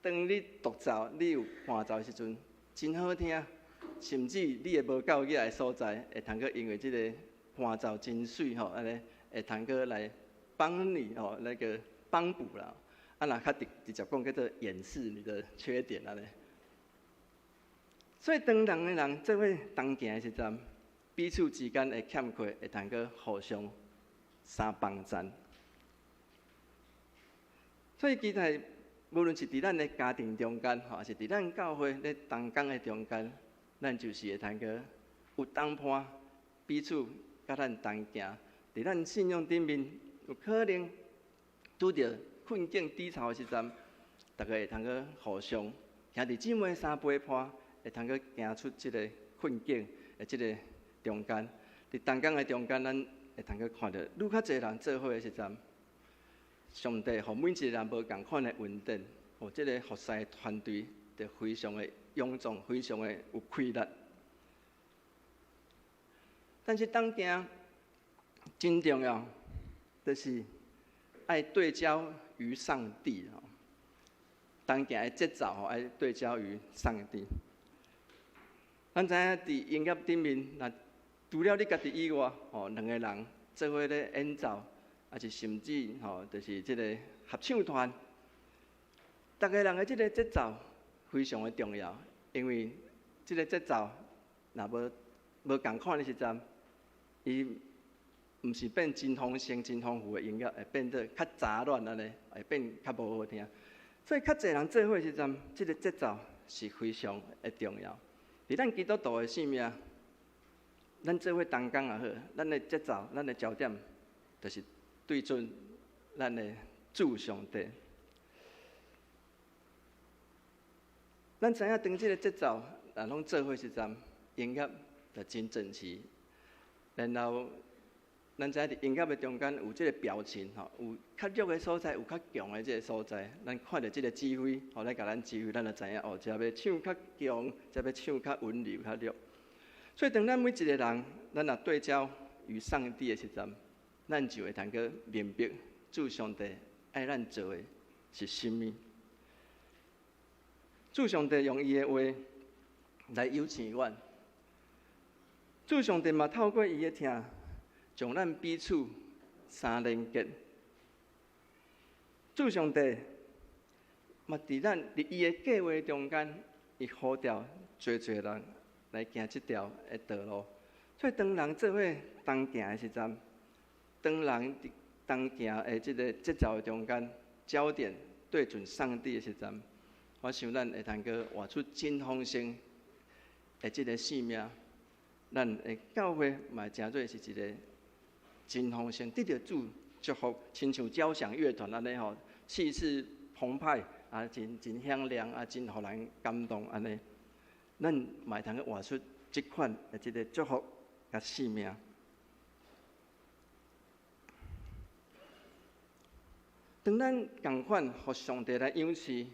當你獨奏、你有伴奏的時陣，真好聽，甚至你的無夠額的所在，會通閣因為這个伴奏真媠吼，按呢會通閣來幫你哦，那個幫補啦。啊，若較直接講叫做掩飾你的缺點按呢。所以當兩个人做伙同行的時陣，彼此之間的欠缺會通閣互相相幫贊。所以其實無論是佇咱的家庭中間，吼，抑是佇咱教會咧同工的中間，咱就是會通閣有同伴，彼此佮咱同行。佇咱信仰頂面，有可能拄著困境低潮的時陣，逐家會通閣互相兄弟姊妹相陪伴，會通閣行出這个困境的這个中間。佇同工的中間，咱會通閣看著愈較濟人做伙的時陣，上帝予每一個人無仝款的恩典，予這个服侍團隊就非常的臃腫，非常的有氣力。但是同行真重要，就是愛對焦於上帝吼。同行的節奏吼，愛對焦於上帝。咱知影佇音樂頂面，若除了你家己以外，吼，兩个人做伙咧演奏，抑是甚至吼，就是這个合唱團，逐个人的這个節奏非常的重要，因為這个節奏若無仝款的時陣，伊毋是變真豐盛、真豐富的音樂，會變做較雜亂按呢，會變較無好聽。所以較濟人做伙時陣，這个節奏是非常的重要。佇咱基督徒的生命，咱做伙同工也好，咱的節奏、咱的焦點，就是對準咱的主上帝。咱知影當這个節奏若攏做伙時陣，音樂就真整齊。然後，咱知影佇音樂的中間有這个表情吼，有較弱的所在，有較強的這个所在。咱看著這个指揮，吼來共咱指揮，咱就知影哦，這欲唱較強，這欲唱較溫柔、較弱。所以，當咱每一個人，咱若對焦於上帝的時陣，咱就會通閣明白主上帝愛咱做的是啥物。主上帝用伊的話來養飼阮，主上帝嘛透過伊的疼，將咱彼此相連結。主上帝嘛佇咱佇伊的計畫中間，伊呼召濟濟人來行這條的道路。所以當人做伙同行的時陣，當人佇同行的這個節奏的中間，焦點對準上帝的時陣，我想咱會通閣活出真豐盛的這个生命。咱的教會嘛會成做是一个真豐盛，得著主祝福，親像交響樂團按呢吼，氣勢澎湃啊，真真響亮啊，真予人感動按呢。咱嘛會通閣活出這款的這个祝福佮生命。當咱仝款予上帝來養飼，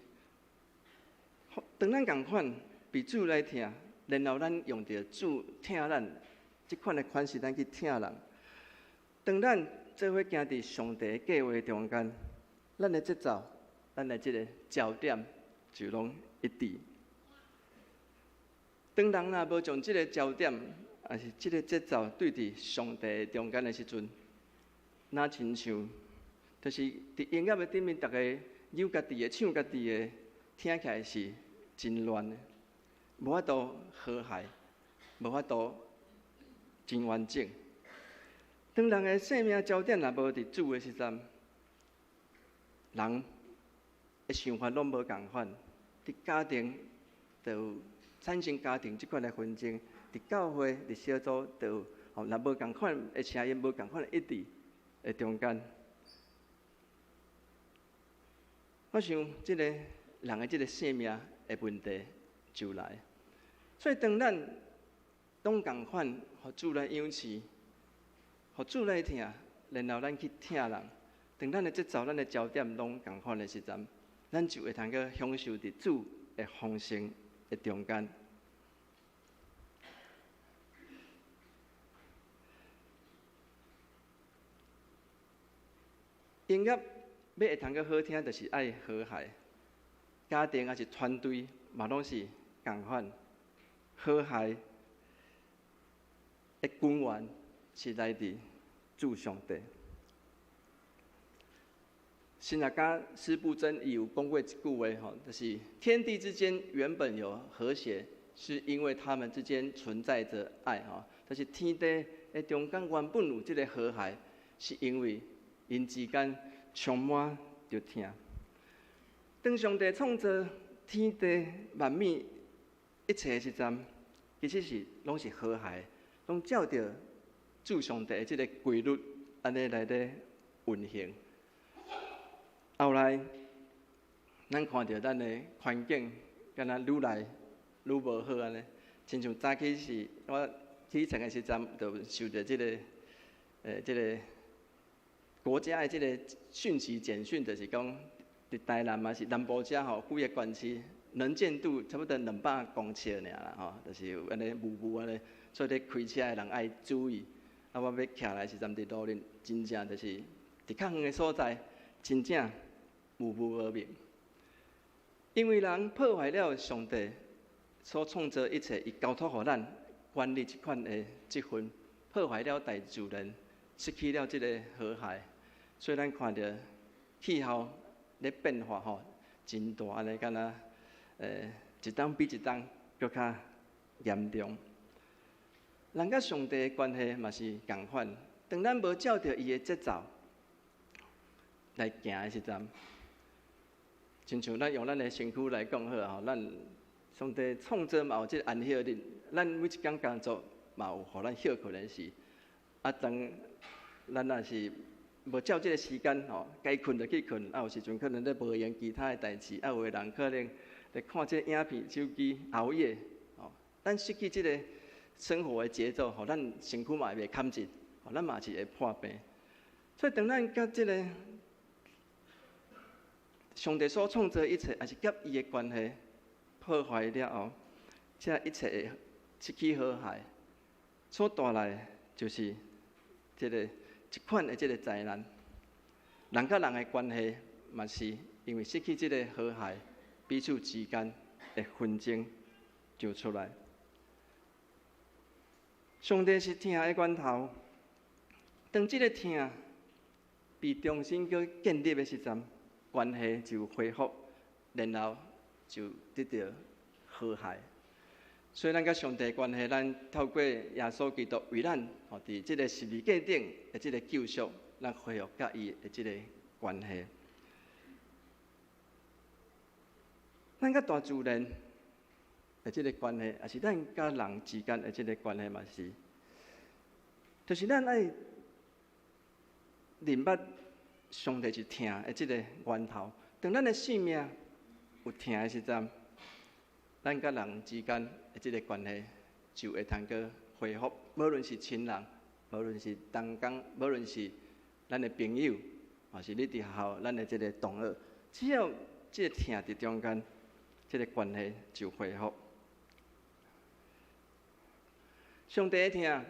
當咱仝款被主來疼，然後咱用著主疼咱這款的款式，咱去疼人。當咱做伙行佇上帝的計畫中間，咱的節奏、咱的這个焦點就攏一致。當人若無將這个焦點，抑是這个節奏對佇上帝中間的時陣，若親像就是佇音樂的頂面，逐家扭家己的、唱家己的，聽起來是真亂的，無法度和諧，無法度真完整。當人的生命焦點若無佇主的時陣，人的想法攏無仝款，佇家庭就有產生家庭這款的紛爭，佇教會、佇小組就有吼，若無仝款的聲音，無仝款的一致的中間，我想這个人的這个生命的問題就來。所以當咱攏仝款，予主來養飼，予主來疼，然後咱去疼人。當咱的節奏、咱的焦點攏仝款的時陣，咱就會通閣享受佇主的豐盛的中間。音樂欲會通閣好聽，就是愛和諧。家庭抑是團隊嘛，攏是仝款和諧的根源是來自主上帝。神學家司布真伊有講過一句話吼，就是天地之間原本有和諧，是因為他們之間存在著愛吼。就是天地的中間原本有這个和諧，是因為𪜶之間充滿著疼。當上帝創造天地萬物一切的時陣，其實是攏是和諧，攏照著主上帝的這个規律按呢來咧運行。後來，咱看著咱的環境，敢若愈來愈無好按呢。親像早起時，我起床的時陣，就收著這个國家的這个訊息簡訊，就是講，佇台南嘛是南部遮吼，幾个縣市能見度差不多200公尺爾啦吼，就是有按呢霧霧按呢，所以咧開車的人愛注意。啊，我欲徛來時陣佇路頂，真正就是佇較遠的所在，真正霧霧無明。因為人破壞了上帝所創造一切，伊交託予咱管理這款的職分，破壞了大自然，失去了這个和諧，所以咱看著氣候咧變化吼，真大按呢，敢若一冬比一冬閣較嚴重。人佮上帝的關係嘛是仝款，當咱無照著伊的節奏來行的時陣，親像咱用咱的身軀來講好吼，咱上帝創造嘛有這个安息日，咱每一工工作嘛有予咱歇睏的時。啊，當咱若是無照這个時間吼，該睏就去睏，啊有時陣可能咧無閒其他的代誌，啊有的人可能咧看這个影片、手機熬夜，吼，咱失去這个生活的節奏，予咱身軀嘛會袂堪得，吼，咱嘛是會破病。所以當咱佮這个上帝所創造一切，抑是佮伊的關係破壞了後，這一切會失去和諧，所帶來的就是這个一款的這个災難。人佮人的關係嘛是因為失去這个和諧，彼此之間的紛爭就出來。上帝是疼的源頭，當這个疼被重新閣建立的時陣，關係就恢復，然後就得著和諧。所以，咱佮上帝關係，咱透過耶穌基督為咱，吼，佇這个十字架頂的這个救贖，咱恢復佮伊的這个關係。咱佮大自然的這个關係，抑是咱佮人之間的這个關係嘛是，就是咱愛認捌上帝是疼的這个源頭。當咱的生命有疼的時陣，咱佮人之間的這个關係就會通閣恢復。無論是親人，無論是同工，無論是咱的朋友，抑是你佇學校咱的這个同學，只要這个疼佇中間，這个關係就恢復。上帝的疼，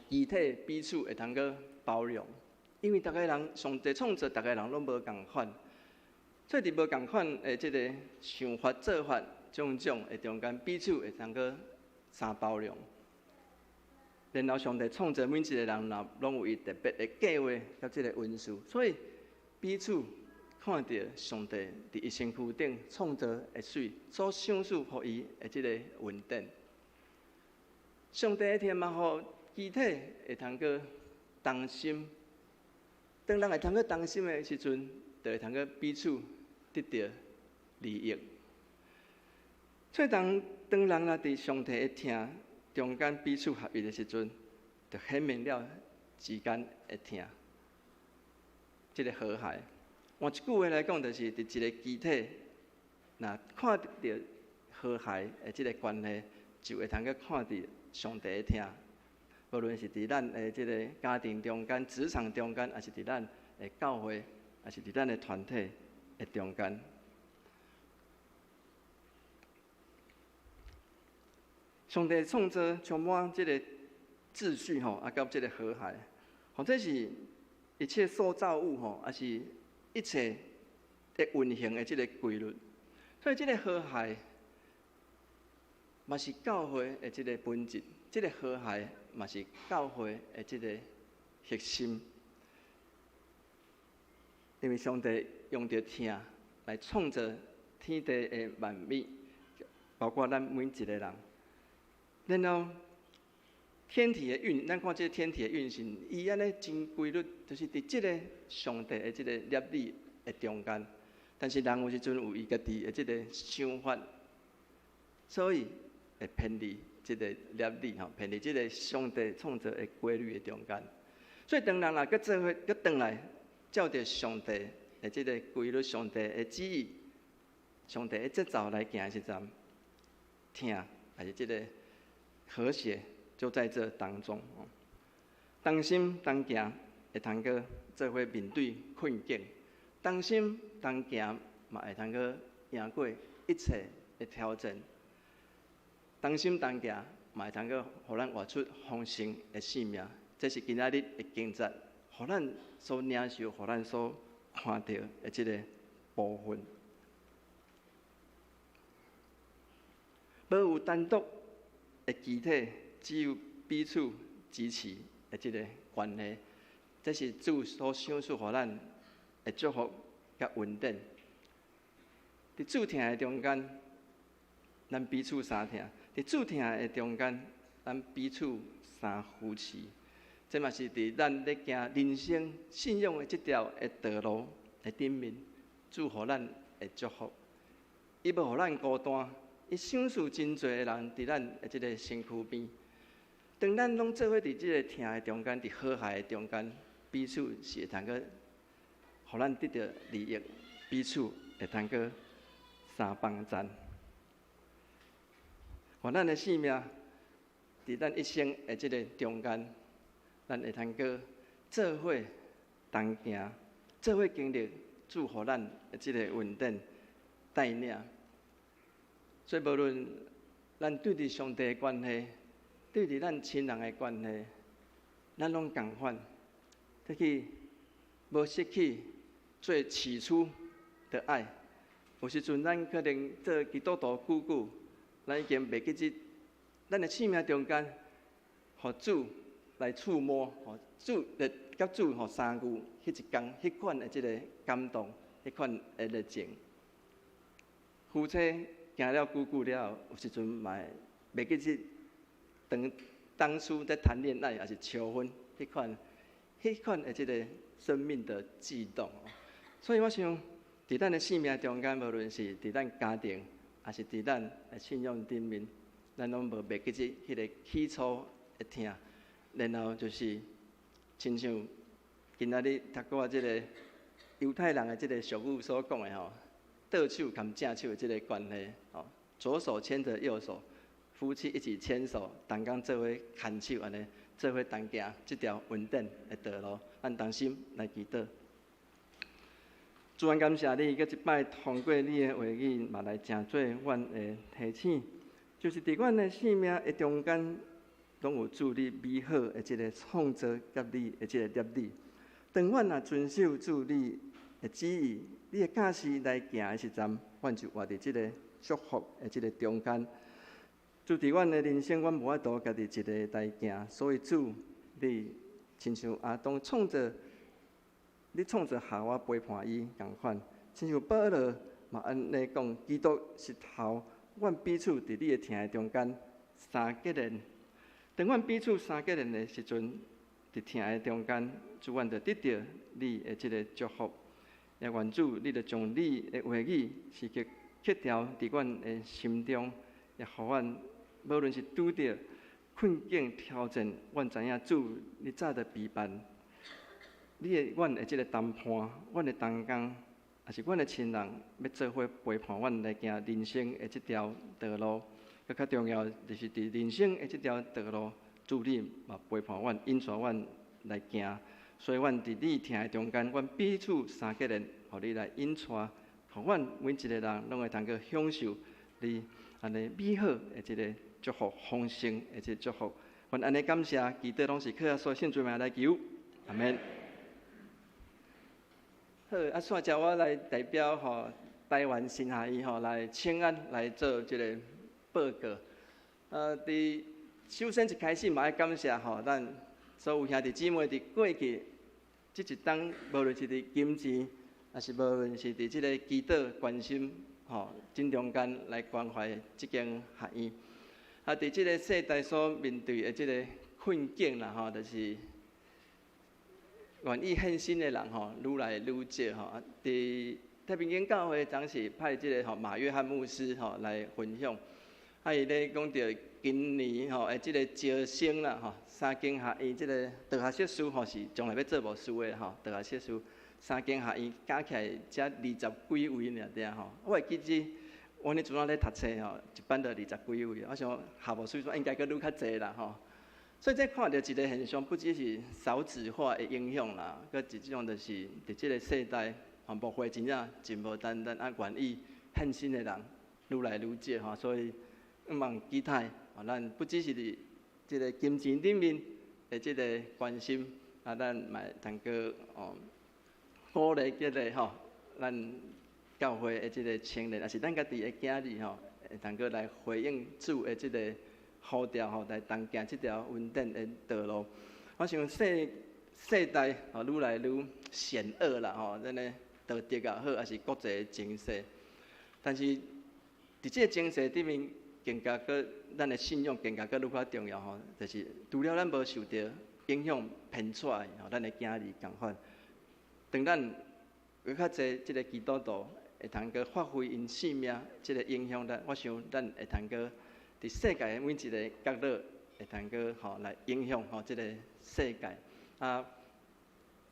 予肢體彼此會通閣包容，因為逐个人上帝創造，逐个人攏無仝款，所以佇無仝款的這个想法做法種種的中間，彼此會通閣相包容。然後上帝創造每一個人，若攏有伊特別的計劃佮這个恩賜，所以彼此看著上帝佇伊身軀頂創造的媠，所賞賜予伊的這个恩典。上帝的疼嘛，予肢體會通閣同心。當人會通閣同心的時陣，就會通閣彼此得著利益。所以當當人若佇上帝的疼中間彼此合一的時陣，就顯明了之間的疼，這个和諧。換一句話來講，就是佇一個肢體，若看著和諧的這个關係，就會通閣看著上帝的疼。無論是佇咱的這个家庭中間、職場中間，抑是佇咱的教會，抑是佇咱的團體的中間。上帝創造充滿這个秩序吼，啊，佮這个和諧，或者是一切受造物吼，抑是一切在運行的這个規律。所以這个和諧嘛是教會的這个本質，這个和諧嘛是教會的這个核心。因為上帝用著疼來創造天地的萬物，包括咱每一個人。然後天體的運，咱看這個天體的運行，伊按呢真規律，就是佇這个上帝的這个律例的中間。但是人有時陣有伊家己的這个想法，所以會偏離這个律例吼，偏離這个上帝創造的規律的中間。所以當人若閣做伙，閣轉來照著上帝的這个規律、上帝的旨意、上帝的節奏來行的時陣，疼抑是這个和諧就在這當中。同心同行會通閣做伙面對困境，同心同行嘛會通閣贏過一切的挑戰。同心同行嘛會通閣予咱活出豐盛的生命。這是今仔日的經節，予咱所領受、予咱所看著的這个部分。無有單獨的肢體，只有彼此支持的這个關係。這是主所賞賜予咱的祝福佮恩典。佇主疼的中間，咱彼此相疼；佇主疼的中間，咱彼此相扶持。這嘛是佇咱咧行人生信仰的這條的道路的頂面，主予咱的祝福。伊無予咱孤單，伊賞賜真濟的人佇咱的這个身軀邊。當咱攏做伙佇這个疼的中間，佇和諧的中間，彼此是會通閣予咱得著利益，彼此會通閣相幫贊。予咱的生命佇咱一生的這个中間，咱會通閣做伙同行，做伙經歷主予咱的這个恩典帶領。所以無論咱對佇上帝的關係，對佇咱親人的關係，咱攏仝款，得去無失去最起初的愛。有時陣咱可能做基督徒久久，咱已經袂記得咱的生命中間，予主來觸摸，予主來佮主予相遇，彼一工，彼款的這个感動，彼款的熱情。夫妻行了久久了後，有時陣嘛會袂記得當初在談戀愛，抑是求婚，彼款的這个生命的悸動。所以我想，佇咱的生命中間，無論是佇咱家庭，抑是佇咱的信仰頂面，咱攏無袂記得彼个起初的疼。然後就是親像今仔日讀過這个猶太人的這个俗語所講的吼，倒手共正手的這个關係，吼，左手牽著右手，夫妻一起牽手，同工做伙牽手按呢，做伙同行這條穩定的道路，咱同心來祈禱。主，阮感謝你，閣一擺通過你的話語，嘛來成做阮的提醒，就是佇阮的生命的中間，攏有主你美好的這个創造佮你的這个律例。當阮若遵守主你的旨意，你的教示來行的時陣，阮就活佇這个祝福的這个中間。主，佇阮的人生，阮無法度家己一个來行，所以主，你親像亞當創造，你創造夏娃陪伴伊仝款，親像保羅嘛按呢講，基督是頭，阮彼此佇你的疼的中間相結連。當阮彼此相結連的時陣，佇疼的中間，主，阮就得著你的這个祝福。也願主，你就將你的話語時刻刻牢佇阮的心中，也予阮無論是拄著困境挑戰，阮知影主，你早就備辦。你的阮的這个同伴，阮的同工，抑是阮的親人，欲做伙陪伴阮來行人生的這條道路。閣較重要，就是佇人生的這條道路，主你嘛陪伴阮，引帶阮來行。所以，阮佇你疼的中間，阮彼此相結連，予你來引帶，予阮每一个人攏會通閣享受你按呢美好的這个祝福、豐盛的這个祝福。阮按呢感謝，祈禱攏是靠耶穌聖主名來求，阿們。好，啊，煞接我來代表吼台灣神學院吼來請安來做這个報告。佇首先一開始嘛愛感謝吼咱所有兄弟姊妹佇過去這一冬，無論是佇金錢，也是无论是伫这个祈祷关心吼，真中间来关怀这间学院。啊，伫这个世代所面对的这个困境啦吼，就是愿意献身的人吼，愈来愈少吼。啊，伫太平间教会当时派这个吼马约翰牧师吼来分享，啊，伊咧讲著今年吼的这个招生啦吼，三间学院这个大学硕士吼是将来欲做牧师的吼，大学硕士三间学院加起来才20几位尔尔吼。我会记得阮彼阵仔咧读册吼，一班就20几位，我想校牧师应该阁愈较济啦吼。所以这看著一个现象，不只是少子化的影响啦，阁一种就是伫这个世代，吼牧会真正真无单单啊，愿意献身的人愈来愈少吼，所以向望期待，吼咱不只是伫这个金钱顶面的这个关心，啊，咱嘛会通阁哦鼓励这个吼，咱教会的这个青年，也是咱家己的囝儿吼，会通阁来回应主的这个呼召吼，来同行这条恩典的道路。我想世世代吼愈来愈险恶啦吼，咱的道德也好，抑是国际的情势。但是伫这个情势顶面，更加阁咱的信仰更加阁愈较重要吼，就是除了咱无受著影响骗出来吼，咱的囝儿仝款。当咱有较济这个基督徒会通阁发挥𪜶性命这个影响力，我想咱会通阁伫世界的每一个角落，会通阁吼来影响吼这个世界。啊，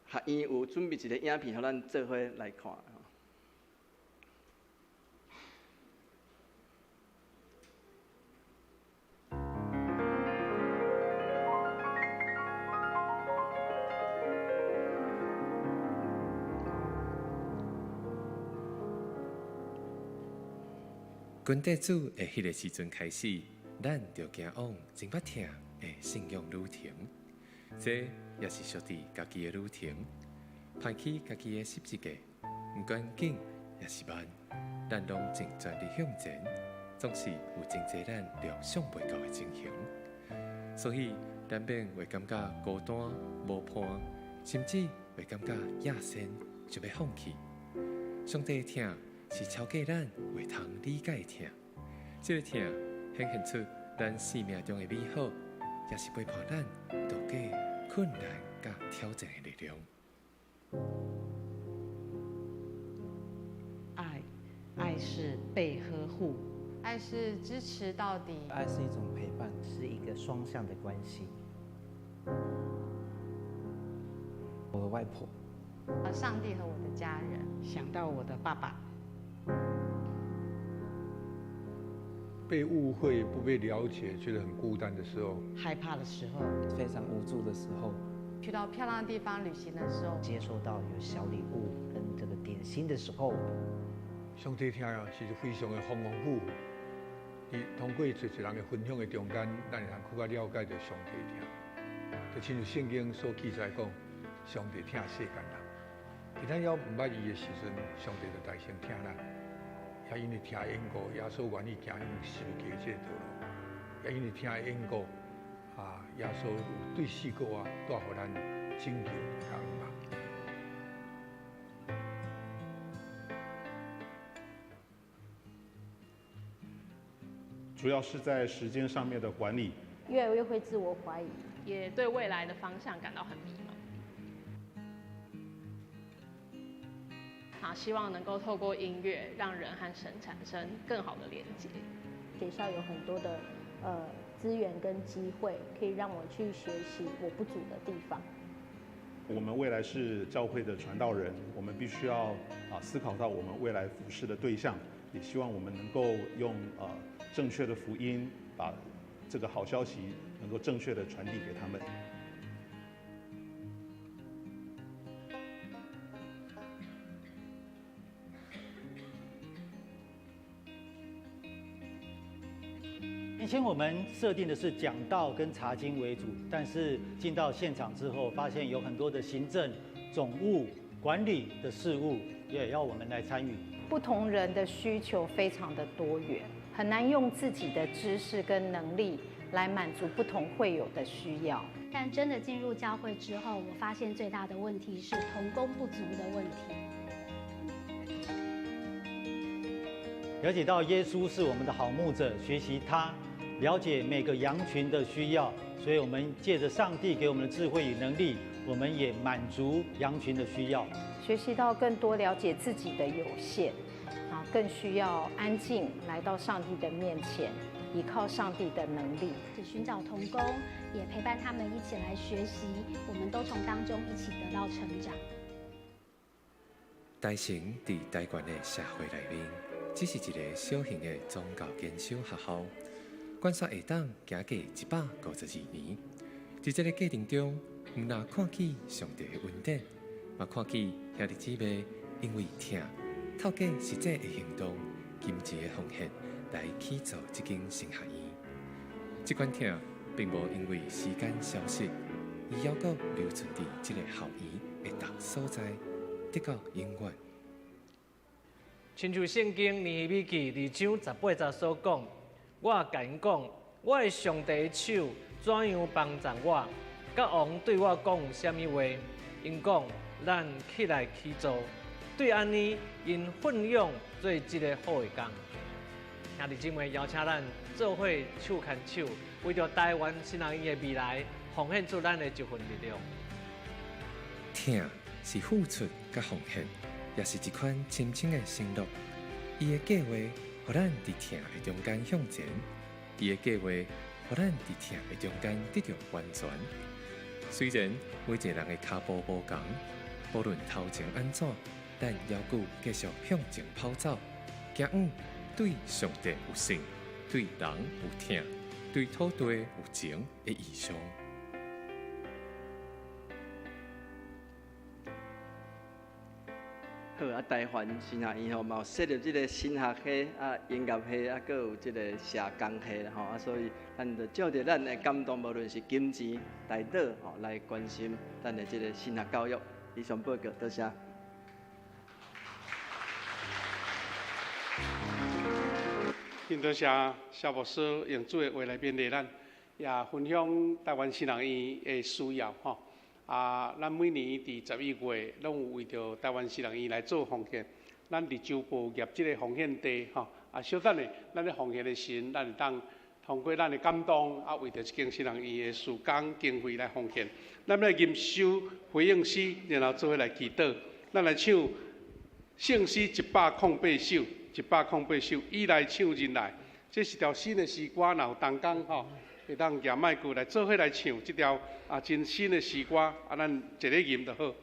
学院有准备一个影片，予咱做伙来看。军队主的彼个时阵开始，咱就行往真捌疼的信仰旅程。这也是属于家己的旅程，攀起家己的十字架，毋管紧抑是慢，咱拢尽全力向前，总是有真济咱料想袂到的情形。所以难免会感觉孤单、无伴，甚至会感觉野心，想欲放弃。上帝的疼是超过咱会通理解的疼，这个疼显现出咱生命中的美好，也是陪伴咱度过困难佮挑战的力量。爱，爱是被呵护，爱是支持到底，爱是一种陪伴，是一个双向的关系。我的外婆，上帝和我的家人，想到我的爸爸。被误会、不被了解，觉得很孤单的时候，害怕的时候，非常无助的时候，去到漂亮的地方旅行的时候，接收到有小礼物跟这个点心的时候，上帝疼啊，是非常的丰丰富富。伊通过济济人的分享的中间，咱会通更较了解著上帝疼。就亲像圣经所记载讲，上帝疼世间人。伫咱犹毋捌伊的时阵，上帝就代先疼咱。也因为疼的缘故，耶稣愿意行十字架这个道路。也因为疼的缘故，啊，耶稣有对死过活，带予咱拯救佮永望。主要是在时间上面的管理，越来越会自我怀疑，也对未来的方向感到很迷茫。啊，希望能够透过音乐，让人和神产生更好的连接。学校有很多的资源跟机会，可以让我去学习我不足的地方。我们未来是教会的传道人，我们必须要思考到我们未来服事的对象，也希望我们能够用正确的福音，把这个好消息能够正确的传递给他们。以前我们设定的是讲道跟查经为主，但是进到现场之后，发现有很多的行政、总务、管理的事务也要我们来参与。不同人的需求非常的多元，很难用自己的知识跟能力来满足不同会友的需要。但真的进入教会之后，我发现最大的问题是同工不足的问题。了解到耶稣是我们的好牧者，学习他，了解每个羊群的需要，所以我们借着上帝给我们的智慧与能力，我们也满足羊群的需要。学习到更多了解自己的有限，啊，更需要安静来到上帝的面前，依靠上帝的能力。寻找同工，也陪伴他们一起来学习，我们都从当中一起得到成长。台成伫台湾的社会内面，只是一个小型的宗教研修学校，关煞会当行过152年。伫这个过程中，毋但看见上帝的恩典，嘛看见兄弟姊妹因为疼，透过实际的行动、金钱的奉献来起造这间神学院。这款疼并无因为时间消失，伊犹阁留存伫这个校园的逐所在，得到永远。亲像圣经尼希米记2章18节所讲，我共𪜶讲，我的上帝的手怎样帮助我，佮王对我讲有啥物话，𪜶讲咱起来起造，对按呢，𪜶奋勇做这个好的工。兄弟姊妹，邀请咱做伙手牵手，为著台湾神学院的未来，奉献出咱的一份力量。疼是付出佮奉献，也是一款深深的承诺。伊的计划，予咱伫疼的中间向前；伊的计划，予咱伫疼的中间得著完全。虽然每一个人的跤步无仝，无论头前按怎，咱犹阁继续向前跑走，行往对上帝有信、对人有疼、对土地有情的异象。好啊，台湾神学院吼嘛有设立这个神学系啊、音乐系啊，阁有这个社工系啦吼啊，所以咱就照著咱的感动，无论是金钱、代祷吼，来关心咱的这个神学教育。以上报告，多谢。真多谢萧牧师用主的话来勉励咱，也分享台湾神学院的需要吼。啊，咱每年伫11月拢有为著台湾神学院来做奉献。咱伫周报业这个奉献地吼，啊，小等下，咱咧奉献的时阵，咱会当通过咱的感动，啊，为著这间神学院的事工经费来奉献。咱来吟首回应诗，然后做伙来祈祷。咱来唱圣诗108首，108首，伊来唱仁爱，这是条新的诗歌，若有同工吼，会当举麦克来做伙来唱这条啊真新的诗歌，啊，咱一个吟就好。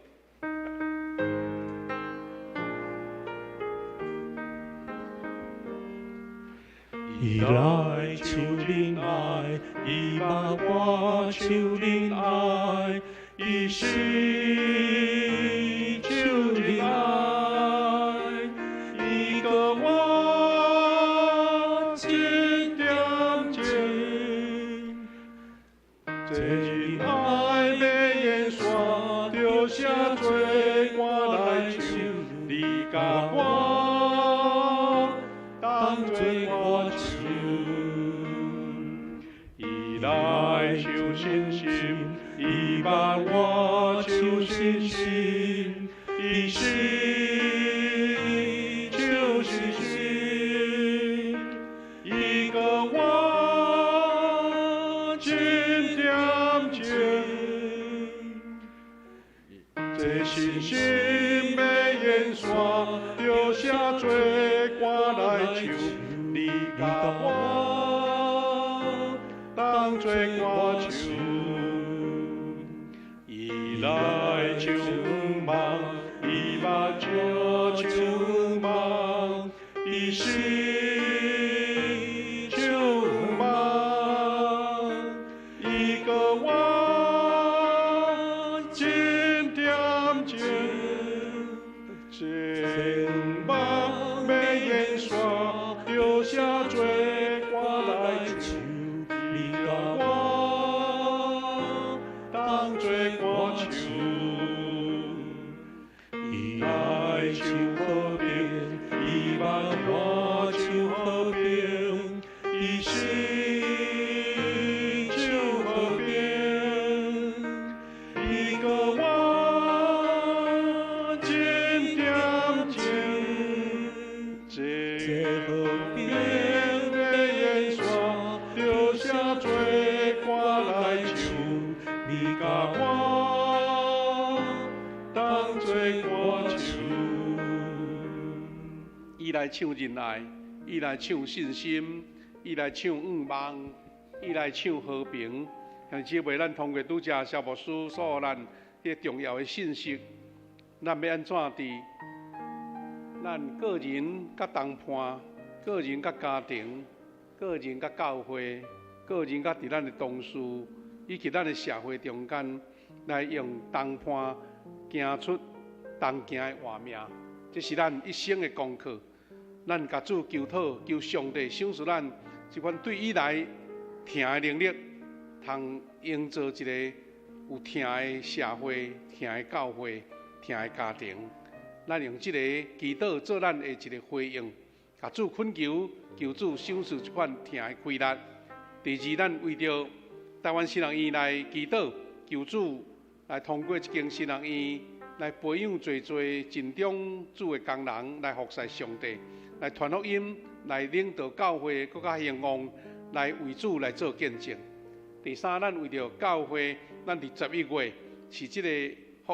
伊来求仁爱，伊捌我求仁爱，伊是求仁爱，伊阁我一点钟，这仁爱欲延续，著写做歌来唱，你佮我当做歌手。伊来求信心，伊捌我求信心，伊是求信心，伊阁我一点钟，这信心欲延续，著写做歌来唱，你佮我当做歌手。伊来唱梦，伊目睭唱梦，伊是唱梦，伊阁我一点钟，这梦欲延续，著写做歌来唱，你佮我当做歌手。伊来唱和平，伊捌我唱你佮我同做歌唱。伊來唱仁愛，伊來唱信心，伊來唱向望，伊來唱和平。兄弟姊妹，咱通過拄才蕭牧師所予咱彼個重要的信息，咱欲按怎佇咱個人佮同伴、個人佮家庭、個人佮教會、個人佮佇咱的同事以及咱的社會中間，來用同伴行出同行的活命，這是咱一生的功課。咱共主求討，求上帝賞賜咱這款對伊來疼的能力，通營造一個有疼的社會、疼的教會、疼的家庭。咱用這個祈禱做咱的一個回應，共主懇求，求主賞賜這款疼的氣力。第二，咱為著台灣神學院來祈禱，求主來通過這間神學院來培養濟濟盡忠主的工人來服侍上帝，來傳福音，來領導教會閣較興旺，來為主來做見證。第三，咱為著教會，咱佇11月是這個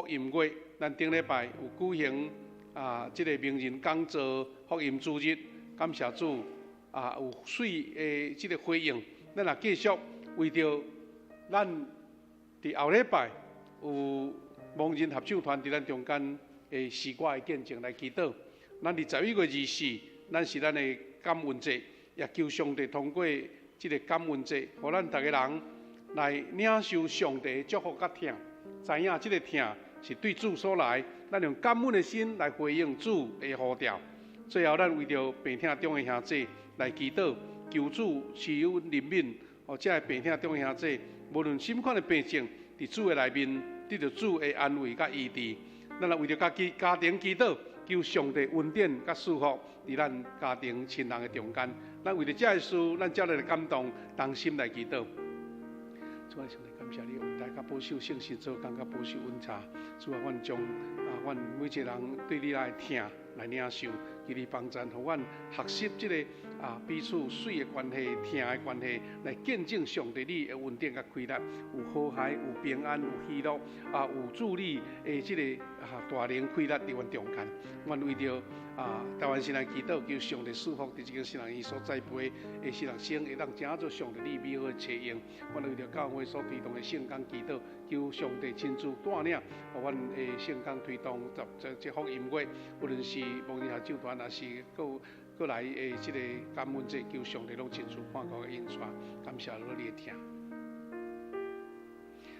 福音月，咱頂禮拜有舉行這個名人講座福音主日，感謝主有媠的這個回應。咱也繼續為著咱佇後禮拜有盲人合唱團佇咱中間的詩歌的見證來祈禱。咱佇11月24，咱是咱的感恩節，也求上帝通過這個感恩節，予咱逐个人來領受上帝的祝福佮疼，知影這個疼是對主所來，咱用感恩的心來回應主的呼召。最後，咱為著病痛中的兄弟來祈禱，求主賜予憐憫，予這个病痛中的兄弟，無論啥物款的病症，佇主的內面得著主的安慰佮醫治。咱也為著家己家庭祈禱，求上帝恩典佮賜福佇咱家庭親人的中間。咱為著這个事，咱照咱的感動，同心來祈禱。主啊，上帝感謝你，恩待佮保守聖神做工，佮保守阮查。主啊，阮將阮每一個人對你來疼來領受，求你幫贊，予阮學習這個彼此媠的關係、疼的關係，來見證上帝你的恩典佮氣力，有和諧、有平安、有喜樂，有主你的這個大能氣力佇阮中間。阮為著台灣神學祈禱，求上帝賜福佇這間神學院所栽培的神學生，會當成做上帝你美好的冊用。阮為著教會所推動的聖工祈禱，求上帝親自帶領，予阮的聖工推動這這這福音月，無論是盲人合唱團，抑是閣閣來的這個感恩節，求上帝攏親自看顧引帶，感謝你的疼。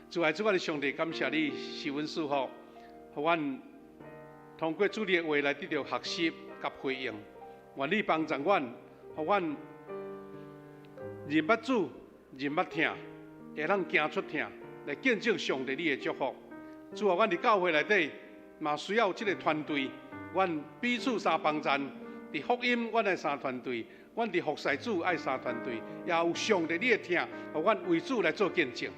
主愛主我的上帝，感謝你賜阮賜福，予阮通過主你的話來得著學習佮回應。願你幫助阮，予阮認捌主，認捌疼，會當行出疼，來見證上帝你的祝福。主啊，阮佇教會內底嘛需要這個團隊，阮彼此相幫贊。佇福音，阮愛三團隊；阮佇服侍主愛三團隊，也有上帝你的疼，予阮為主來做見證。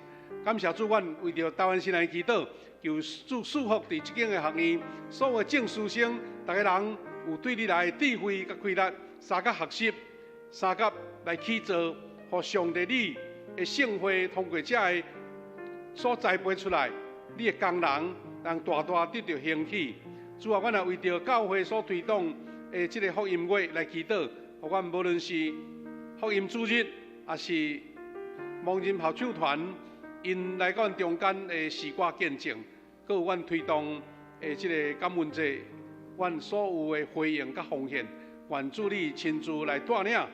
感謝主，阮為著台灣神學祈禱，求主賜福佇這間的學院，所有的眾師生，逐个人有對你來的智慧佮氣力，相佮學習，相佮來起造，予上帝你的聖會通過這个所栽培出來，你的工人，人大大得著興起。主啊，阮也為著教會所推動的這個福音月來祈禱，予阮無論是福音主日，抑是盲人合唱團，𪜶來到阮中間的詩歌見證，閣有阮推動的這個感恩節，阮所有的回應佮奉獻，願主你親自來帶領，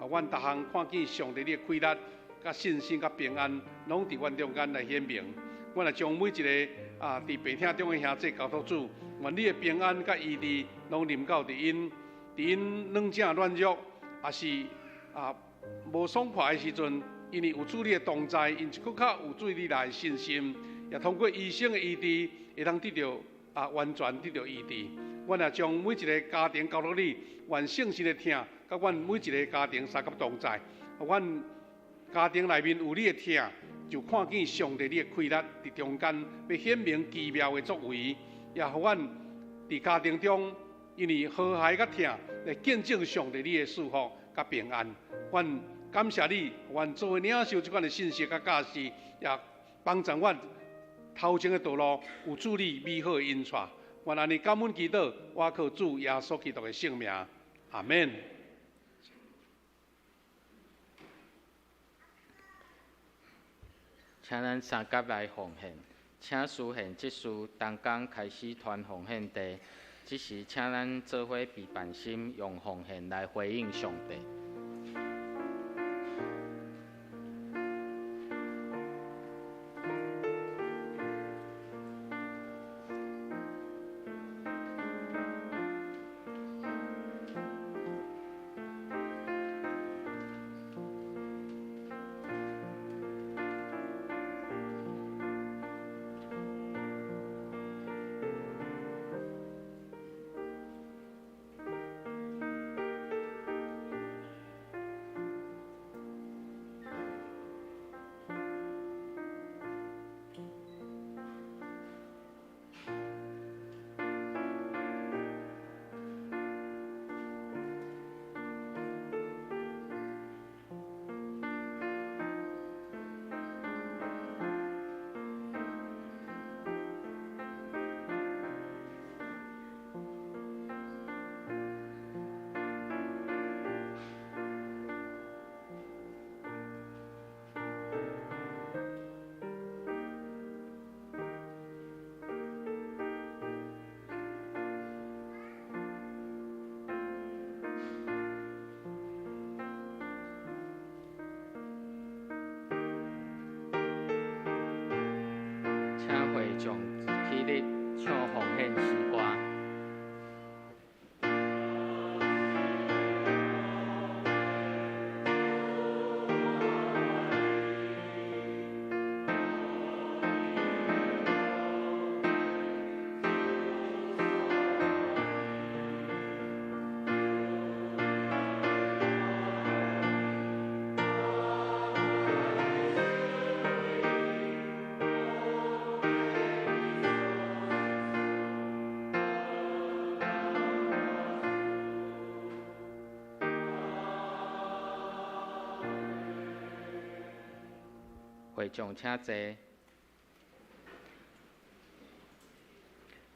阮逐項看見上帝你的氣力、佮信心、佮平安，攏佇阮中間來顯明。阮來將每一个佇病痛中的兄弟交託主，願你的平安佮醫治攏臨到佇𪜶，佇𪜶軟正軟弱，抑是無爽快的時陣，因為有主你的同在，𪜶就閣較有對你來的信心，也通過醫生的醫治，會當得著完全得著醫治。阮也將每一个家庭交託你，願聖神的疼，佮阮每一个家庭相佮同在。阮家庭內面有你的疼，就看見上帝你的氣力佇中間，欲顯明奇妙的作為，也予阮佇家庭中，因為和諧佮疼，來見證上帝你的賜福佮平安。阮感謝你，阮做伙領受這款的信息佮教示，也帮助阮头前的道路有主你美好的引带。愿按呢感恩祈祷，我靠主耶稣基督的圣名，阿门。请咱三甲来奉献，请书献执事同工开始传奉献袋。这时，请咱做伙备办心，用奉献来回应上帝。请会众起立唱奉献诗歌。会众请坐。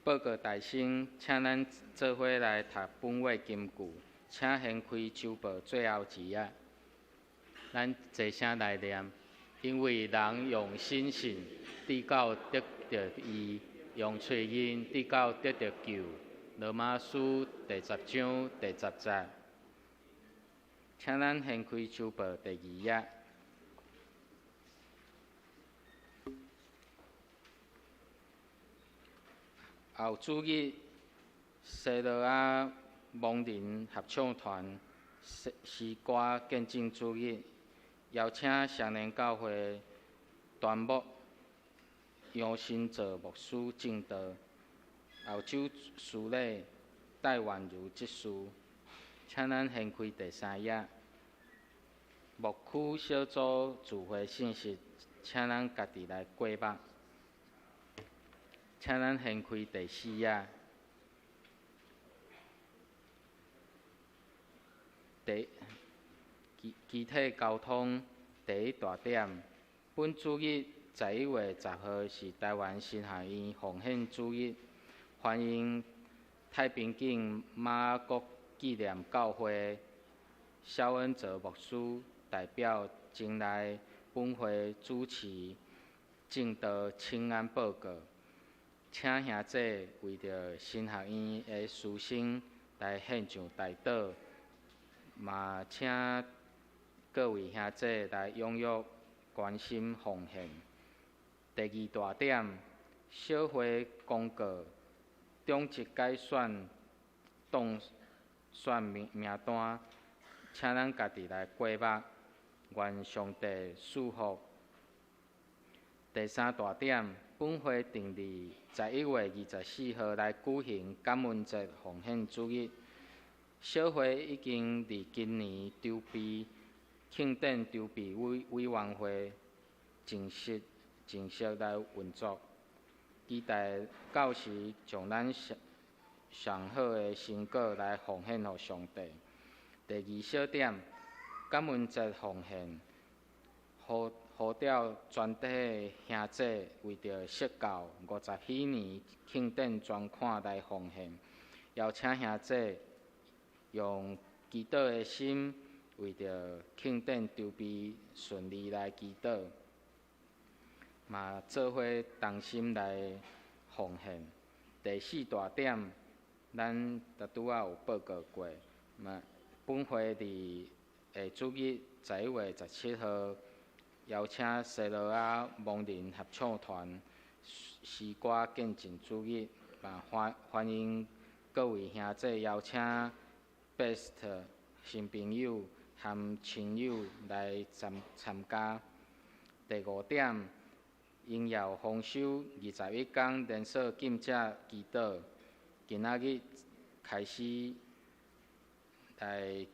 报告大声，请咱做伙来读本话金句，请掀开周报最后一页。咱齐声来念，因为人用心信，直到得著医；用喙认，直到得著救。罗马书第10章第10节。请咱掀开周报第2页。后主日，西罗亚盲人合唱团诗歌见证主日，邀请双连教会端木杨新造牧师证道。后周司礼戴婉如执事，请咱掀开第3页。牧区小组聚会信息，请咱家己来过目。请咱掀开第4页。第机体交通第一大点，本主日11月10号是台湾神学院奉献主日，欢迎太平景马国纪念教会萧恩泽牧师代表前来本会主持证道请安报告。请兄弟为著神学院的师生来献上代祷，嘛请各位兄弟来踊跃关心奉献。第二大点，小会公告中职改选当选名单，请咱家己来过目，愿上帝赐福。第三大点，本会定伫11月24号来举行感恩节奉献主日。小会已经伫今年筹备庆典筹备委员会正式来运作，期待到时将咱上好的成果来奉献予上帝。第二小点，感恩节奉献，呼呼召全體兄弟為著釋教50禧年慶典專款來奉獻，邀請兄弟用祈禱的心，為著慶典籌備順利來祈禱，嘛做伙同心來奉獻。第四大點，咱拄拄仔有報告過，嘛本會佇下主日11月17號，邀請西羅亞亡人合唱團詩歌見證主日，嘛歡迎各位兄弟邀請 best 新朋友含親友來參加。第五點，榮耀豐收21工連鎖禁食祈禱，今仔日開始來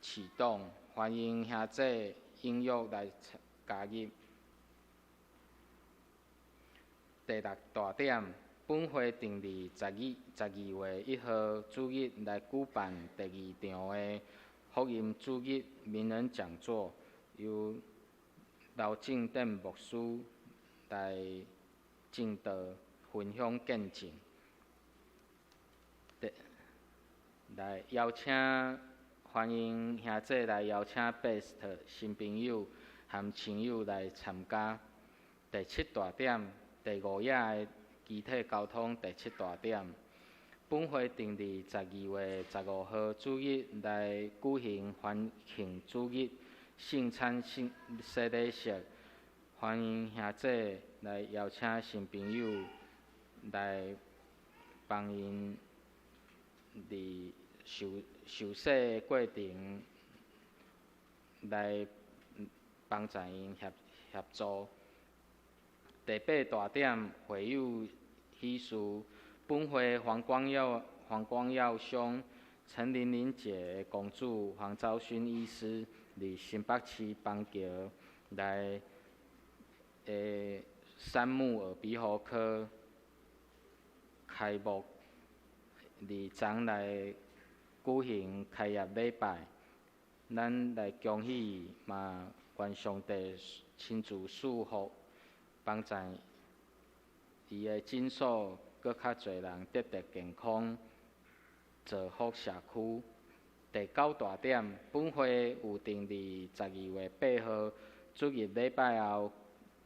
啟動，歡迎兄弟踴躍來加入。第六大點，本會定佇12月1號主日來舉辦第二場的福音主日名人講座，由劉正典牧師來證道分享見證。來邀請歡迎兄弟來邀請 best 新朋友含親友來參加。第七大點，第五頁的肢體交通第七大點，本會定佇12月15號主日來舉行歡慶主日聖餐聖洗禮式，歡迎兄弟來邀請新朋友來幫𪜶佇受洗的過程來幫助𪜶協助。第八大點，會友喜事，本會黃光耀兄陳玲玲姐的公主黃昭勳醫師，佇新北市板橋來的山木耳鼻喉科開幕，佇昨來舉行開業禮拜，咱來恭喜伊，嘛願上帝親自賜福，幫助伊的診所，閣較濟人得著健康，造福社區。第九大點，本會有定佇12月8號主日禮拜後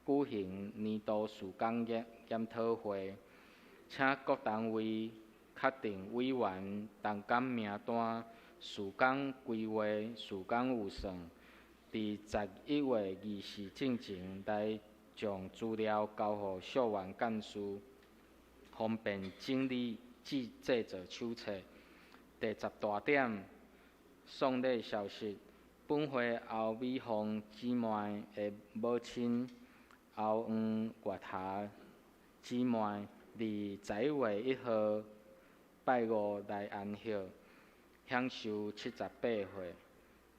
舉行年度事工研討會，請各單位確定委員同工名單、事工規劃、事工預算，佇11月24進前來將資料交予小員幹事，方便整理製作手冊。第十大點，喪禮消息：本會歐美鳳姊妹的母親歐黃月霞姊妹，佇11月1號拜五來安息，享壽78歲。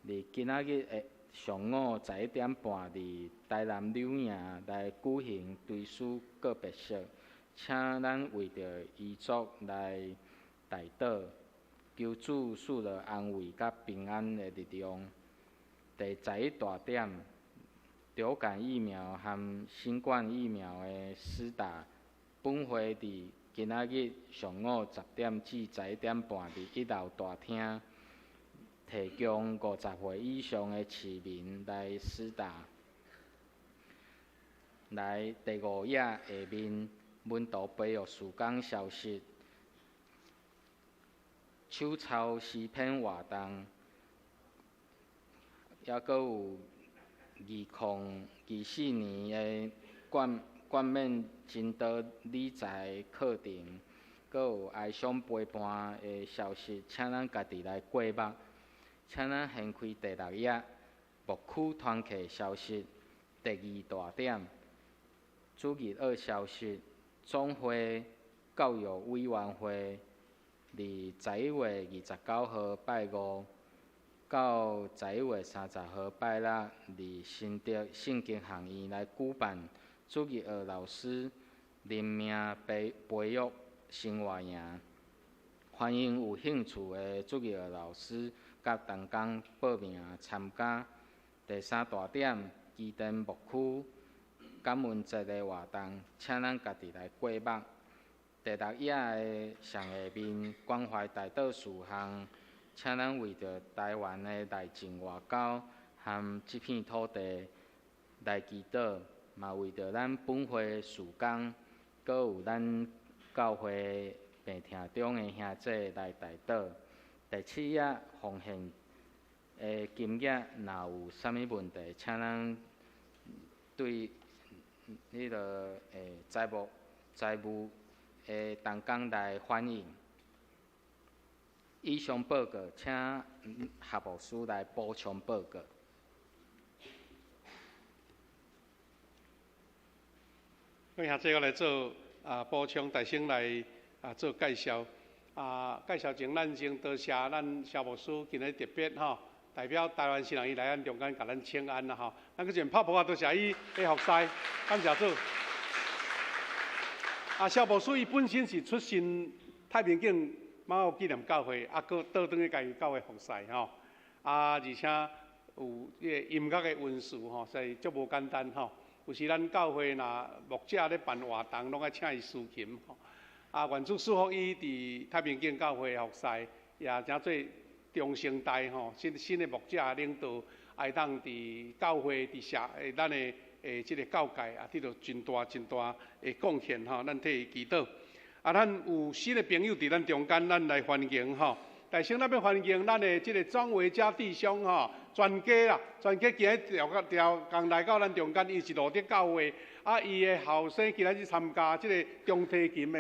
佇今仔日的上午11點半，佇台南柳營來舉行追思告別式，請咱為著遺族來代禱，求主賜予安慰佮平安的力量。第十一大點，流感疫苗和新冠疫苗的施打，本會佇今仔日上午10點至11點半，佇一樓大廳，提供50歲以上的市民來施打。來第五頁下面，門徒培育事工消息，手抄詩篇活動，抑閣有2024年的冠冕真道理財課程，閣有哀傷陪伴的消息，請咱家己來過目。請咱掀開第六頁，牧區團契消息，第二大點，主日學消息，總會教育委員會，佇11月29號拜五到11月30號拜六，佇新竹聖經學院來舉辦主日學老師任命培育生活營，歡迎有興趣的主日學老師佮同工報名參加。第三大點，基甸牧区感恩节的活动，请咱家己来过目。第六页的上下面关怀代祷事项，请咱为著台湾的内政外交和这片土地来祈祷，嘛为著咱本会事工，阁有咱教会病痛中的兄弟来代祷。第七页奉献的金额，若有啥物问题，请咱对彼个财务的同工来反映。以上报告，请夏牧师来补充报告。我兄弟，我来做补充，大声来做介绍。介绍前，咱先多谢咱萧牧师今日特别吼，代表台湾新人伊来咱中间共咱请安啦吼。咱阁一阵拍噗仔，多谢伊的服侍，感谢主。萧牧师伊本身是出身太平景马有纪念教会，阁倒转去家己教会服侍吼。而且有彼个音乐的恩赐吼，实在足无简单吼。有时咱教会若牧者咧办活动，拢爱请伊司琴吼。愿主赐福伊伫太平景教会服侍，也成做中生代吼，新的牧者领导，会当伫教会伫社咱的这个教界也得到真大真大的贡献吼，咱替伊祈祷。咱有新的朋友伫咱中间，咱来欢迎吼。大先咱欲欢迎咱的这个庄维嘉弟兄吼，全家啦，全家今日调工来到咱中间，伊是路德教会，伊的后生今日去参加这个中提琴的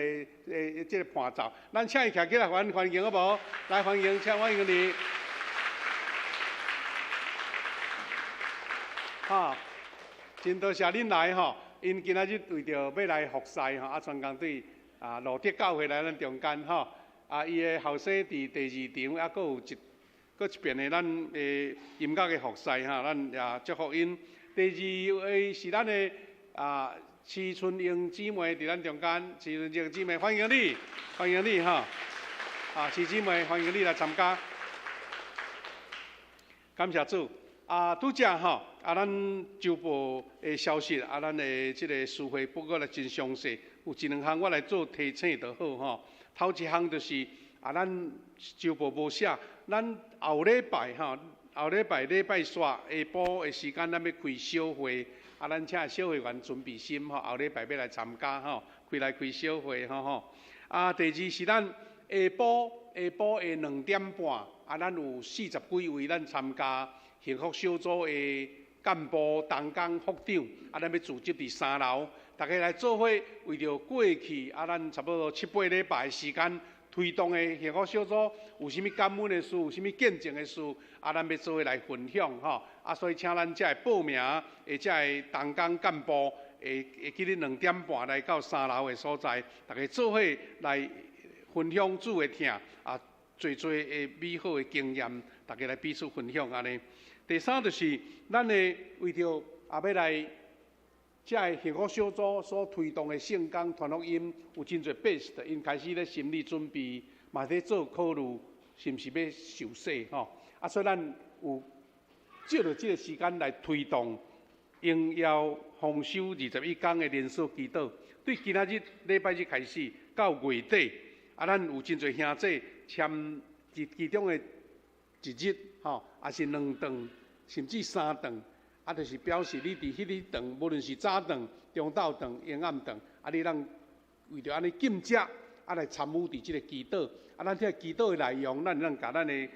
这个伴奏，咱请伊徛起来欢迎好无？来欢迎，请欢迎你。真多谢恁来吼，𪜶今仔日为著欲来服侍吼，专工对路德教会来咱中间吼。伊的后生伫第二场，阁有阁一遍的咱的音乐的服侍哈，咱也祝福𪜶。第二位是咱的徐春英姊妹伫咱中间，徐春英姊妹欢迎你，欢迎你哈。徐姊妹欢迎你来参加，感谢主。拄则吼，咱周报的消息，咱的这个书会报告来真详细，有一两项我来做提醒就好吼。头一项就是咱周报无写，咱后礼拜吼，后礼拜礼拜三下晡的时间，咱欲开小会，咱请小会员准备心吼，后礼拜欲来参加吼，开小会吼吼。第二是咱下晡的2点半，咱有40几位咱参加幸福小组的干部、同工、副长，咱欲组织伫3楼。大家来做伙，为著过去咱差不多7、8礼拜的时间推动的幸福小组，有啥物感恩的事，有啥物见证的事，咱欲做伙来分享吼。所以请咱遮的报名的遮的同工干部，会记得2点半来到3楼的所在，大家做伙来分享主的疼，济济的美好的经验，大家来彼此分享按呢。第三就是咱的为著欲来。遮个幸福小组所推动的圣工传福音有真济 best，𪜶开始咧心理准备，嘛咧做考虑，是毋是欲受洗吼？所以咱有借著这个时间来推动荣耀丰收21天的连续祈祷。对今仔日礼拜日开始到月底，咱有真济兄弟签其中的一日吼，抑是2顿，甚至3顿。就是表示你伫彼日顿，无论是早顿、中昼顿、下暗顿，你咱为著按呢禁食，来参与伫这个祈祷。咱这个祈祷的内容，咱会当共咱的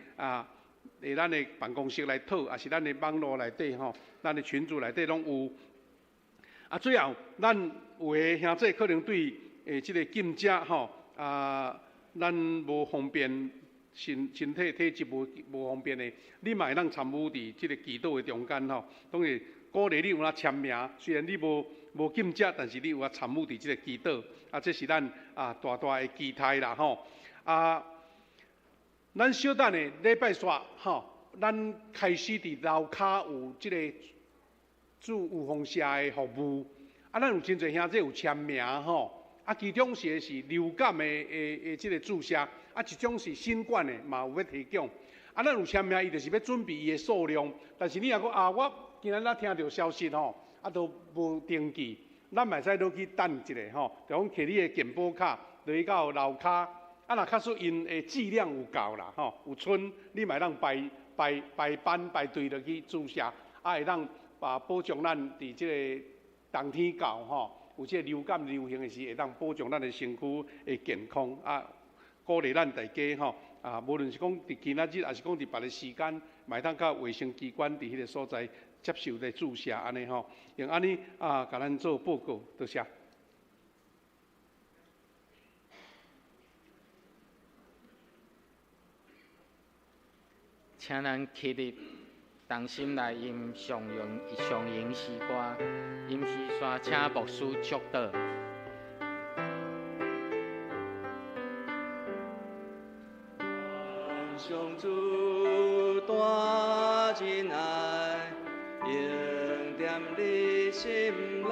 咱的办公室来讨，抑是咱的网路内底吼，咱的群组内底拢有。最后，咱有的兄弟可能对这个禁食吼，咱无方便。身体体质无方便的，你嘛会当参与伫这个祈祷的中间吼。当然鼓励你有影签名，虽然你无禁食，但是你有影参与伫这个祈祷。这是咱大大的期待啦吼。咱小等下礼拜三吼，咱开始伫楼跤有这个做预防射的服务。咱有真济兄弟有签名吼。其中一个是流感的这个注射。一种是新冠的，嘛有欲提供。咱有签名，伊就是欲准备伊的数量。但是你若讲我今仔日听著消息吼，啊都无登记，咱嘛会使落去等一下吼，就讲摕你的健保卡落去到楼跤，啊若假使𪜶的剂量有够啦吼，有剩，你嘛会当排排排班排队落去注射，啊会当把保障咱伫这个冬天到吼，有这个流感流行的时，会当保障咱的身躯的健康啊，鼓励咱大家吼啊，无论是讲伫今仔日，抑是讲伫别个时间，嘛会当佮卫生机关伫彼个所在接受咧注射按呢吼，用按呢啊，共咱做报告，多谢。请咱起立，同心来吟上咏上咏诗歌，吟诗山，请牧师祝祷。上主大仁爱，永踮你心内，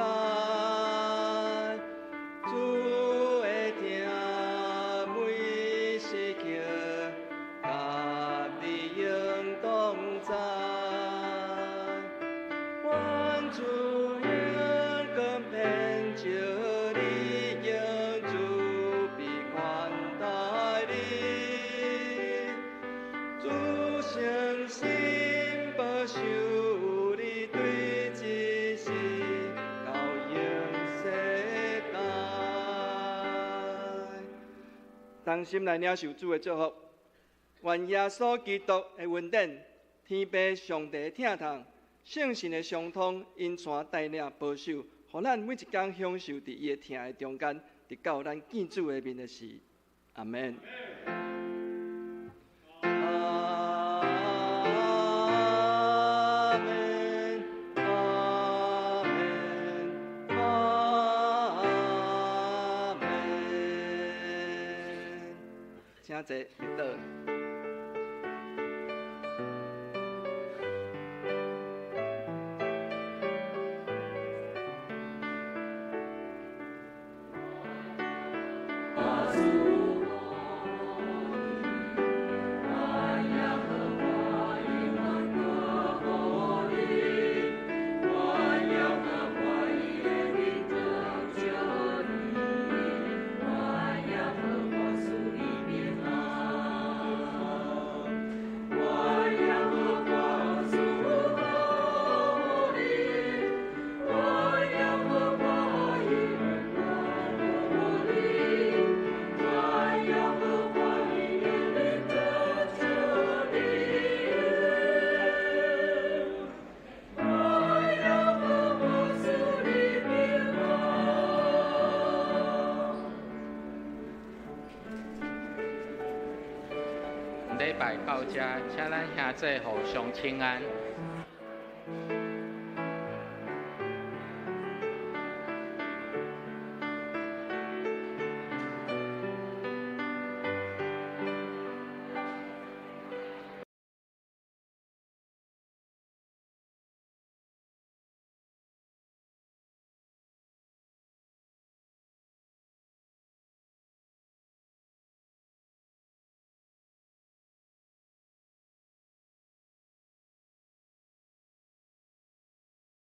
主的疼每时刻，佮你永同在。愿主荣光遍照你，用慈悲款待你。主诚心保守你，对这世到永世代。同心来领受主的祝福，愿耶稣基督的恩典、天父上帝的疼痛、圣神的相通、引带带领保守，予咱每一工享受伫伊的疼的中间，直到咱见主的面的时。阿们。阿们，阿们，阿们。请坐，入座。礼拜到遮，请咱兄弟互相请安。